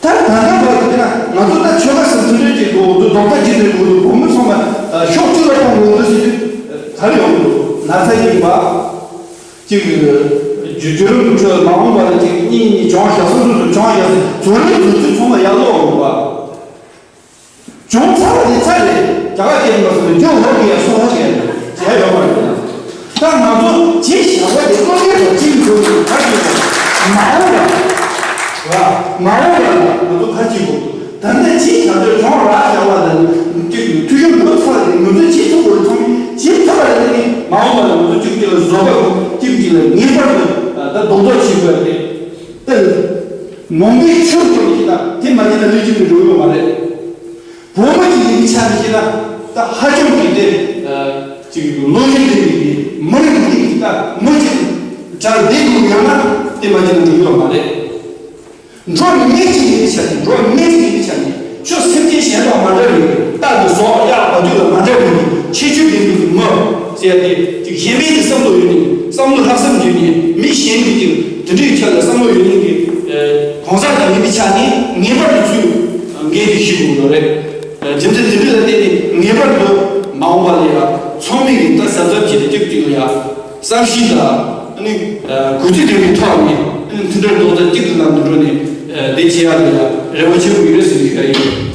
ད་ད་ལྟ་བར་དུ་ན་ང་ཚོ་ད་ཆོལ་ཁ་གསུམ་མཐུན་སྒྲིལ་གྱི་འགྲོ་འདུག་རྡོག་རྩ་གཅིག་སྒྲིལ་འགྲོ་འདུག་བོད་མི་ཚང་མ་ཕྱོགས་གཅིག་ལ་གཏོང་དགོས་འདུག་ཟེར་དུས་ག་རེ་ཡོང་གི་འདུག་ན་ཚ་ཡིན་པ། གཅིག་བརྒྱུད་རིམ་ཁྲོད་མ་འོངས་པ་ལ་གཅིག་གཉིས་གཉིས་བྱུང་བཞག་སོང་སོང་སོང་བྱུང་བཞག་སོང་བཟོ་ལས་བཟོ་ཚུལ་ཚང་མ་ཡར་ལོག་འོང་བ། བྱུང་ཚར་བ་དེ་ཚར་རེད། རྒྱ་གར་སྐད་ནང་སོང་ནས་རྒྱུ་ཧོ་གི་ཡ་སོང་ཧོ་གི་ཡ་བྱས་ཡོད་མ་རེད། ད་ང་ཚོ་ཇི་བཞག་པ་དེ་བློ་འགེལ་དང་གཅིག་འགྲོ་གི་ག་གི་མ་འོངས་པ་ར་མ་འོངས་པ་ལ་ང་ཚོ་ག་གཅིག་གོ་ད་ནས་ཇི་བཞག་པའི་གྲོང་ར་བཞག་པ་ལ་ཐུགས་ཞིབ་འགྲོ་ཚར་བ་དེ་ང་ཚོ་ཇི་ཐུབ་པར་ཚང་ཇི་ཐུབ་པ་ལ་ནི་མ་འོངས་པ་ལ་ང་ཚོ་གཅིག་གཅིག་ལ་བཟོད་པ་དང་གཅིག་གཅིག་ལ་ངེས་པར་དུ་ད་རྡོག་རྡོག་བྱེད་དགོས་ཏེ། ནང་པའི་ཆོས་སྐྱོང་ཞིག་དང་དེ་མ་བྱས་ན་ལུས་ཀྱི་མི་འགྲོ་ཡོད་མ་རེད། བོད་མི་གཅིག་ཡིན་པའི་ཆ་ནས་བཤད་ན་ད་ཧ་ཅང་གི་དེ་ཅིག་ལོ་རྒྱུས་ལྡན་པའི་མི་རིགས་འདི་གི་ད་མི་གཅིག་གྲལ་བསྡད་དགོས་ཡོད་ན་དེ་མ་བྱས་ན་འགྲོ་ཡོད་མ་རེད། འགྲོ་བ་མི་གཅིག་ཡིན་པའི་ཆ་ནས་འགྲོ་བ་མི་གཅིག་ཡིན་པའི་ཆ་ནས། ཁྱོད་སེམས་ཅན་གཞན་དང་མ་འདྲ་བའི་རྟ་དང་ཟོག་གཡག་བ་དུད་ལ་མ་འདྲ་བའི་ཁྱད་ཆོས་ལྡན་པའི་མི་ཟེར་ཏེ་ཅིག་གཞན་མིན་གྱི་བསམ་བློ་ཡོད་མཁན་བསམ་བློ་ལྷག་བསམ་ཡོད་མཁན་མི་གཞན་གྱི་ཅིག་དེ་འདྲའི་ཆ་ལ་བསམ་བློ་ཡོད་མཁན་གྱི་གང་ཟག་ཅིག་ཡིན་པའི་ཆ་ནས་ངེས་པར་དུ་ཚུར་འགན་དེ་ཞུ་དགོས་ཀྱི་རེད། རྒྱུ་མཚན་དེ་འདྲ་ལ་བརྟེན་ནས་ངེས་པར་དུ་མ་འོངས་པ་ལ་ཡང་ཚང་མས་ཀྱི་ད་གཟབ་གཟབ་བྱས་ཏེ་ཏིག་ཏིག་ལ་ཡང་བསམ་ཤེས་དང་ཨ་ནི་གུས་བརྩི་ལྡན་པའི་ཐོག་ནས་ཨ་ནི་མཐུན་སྒྲིལ་རྡོག་རྩ་གཅིག་ཏུ་ལ་འདུ་འགྲོ་ནས་བསྡད་བྱེད་ཡག་ལ་ཡང་རེ་བ་ཆེན་པོ་ཡོད་ཟེར་ཞུ་ཡ་ཡིན།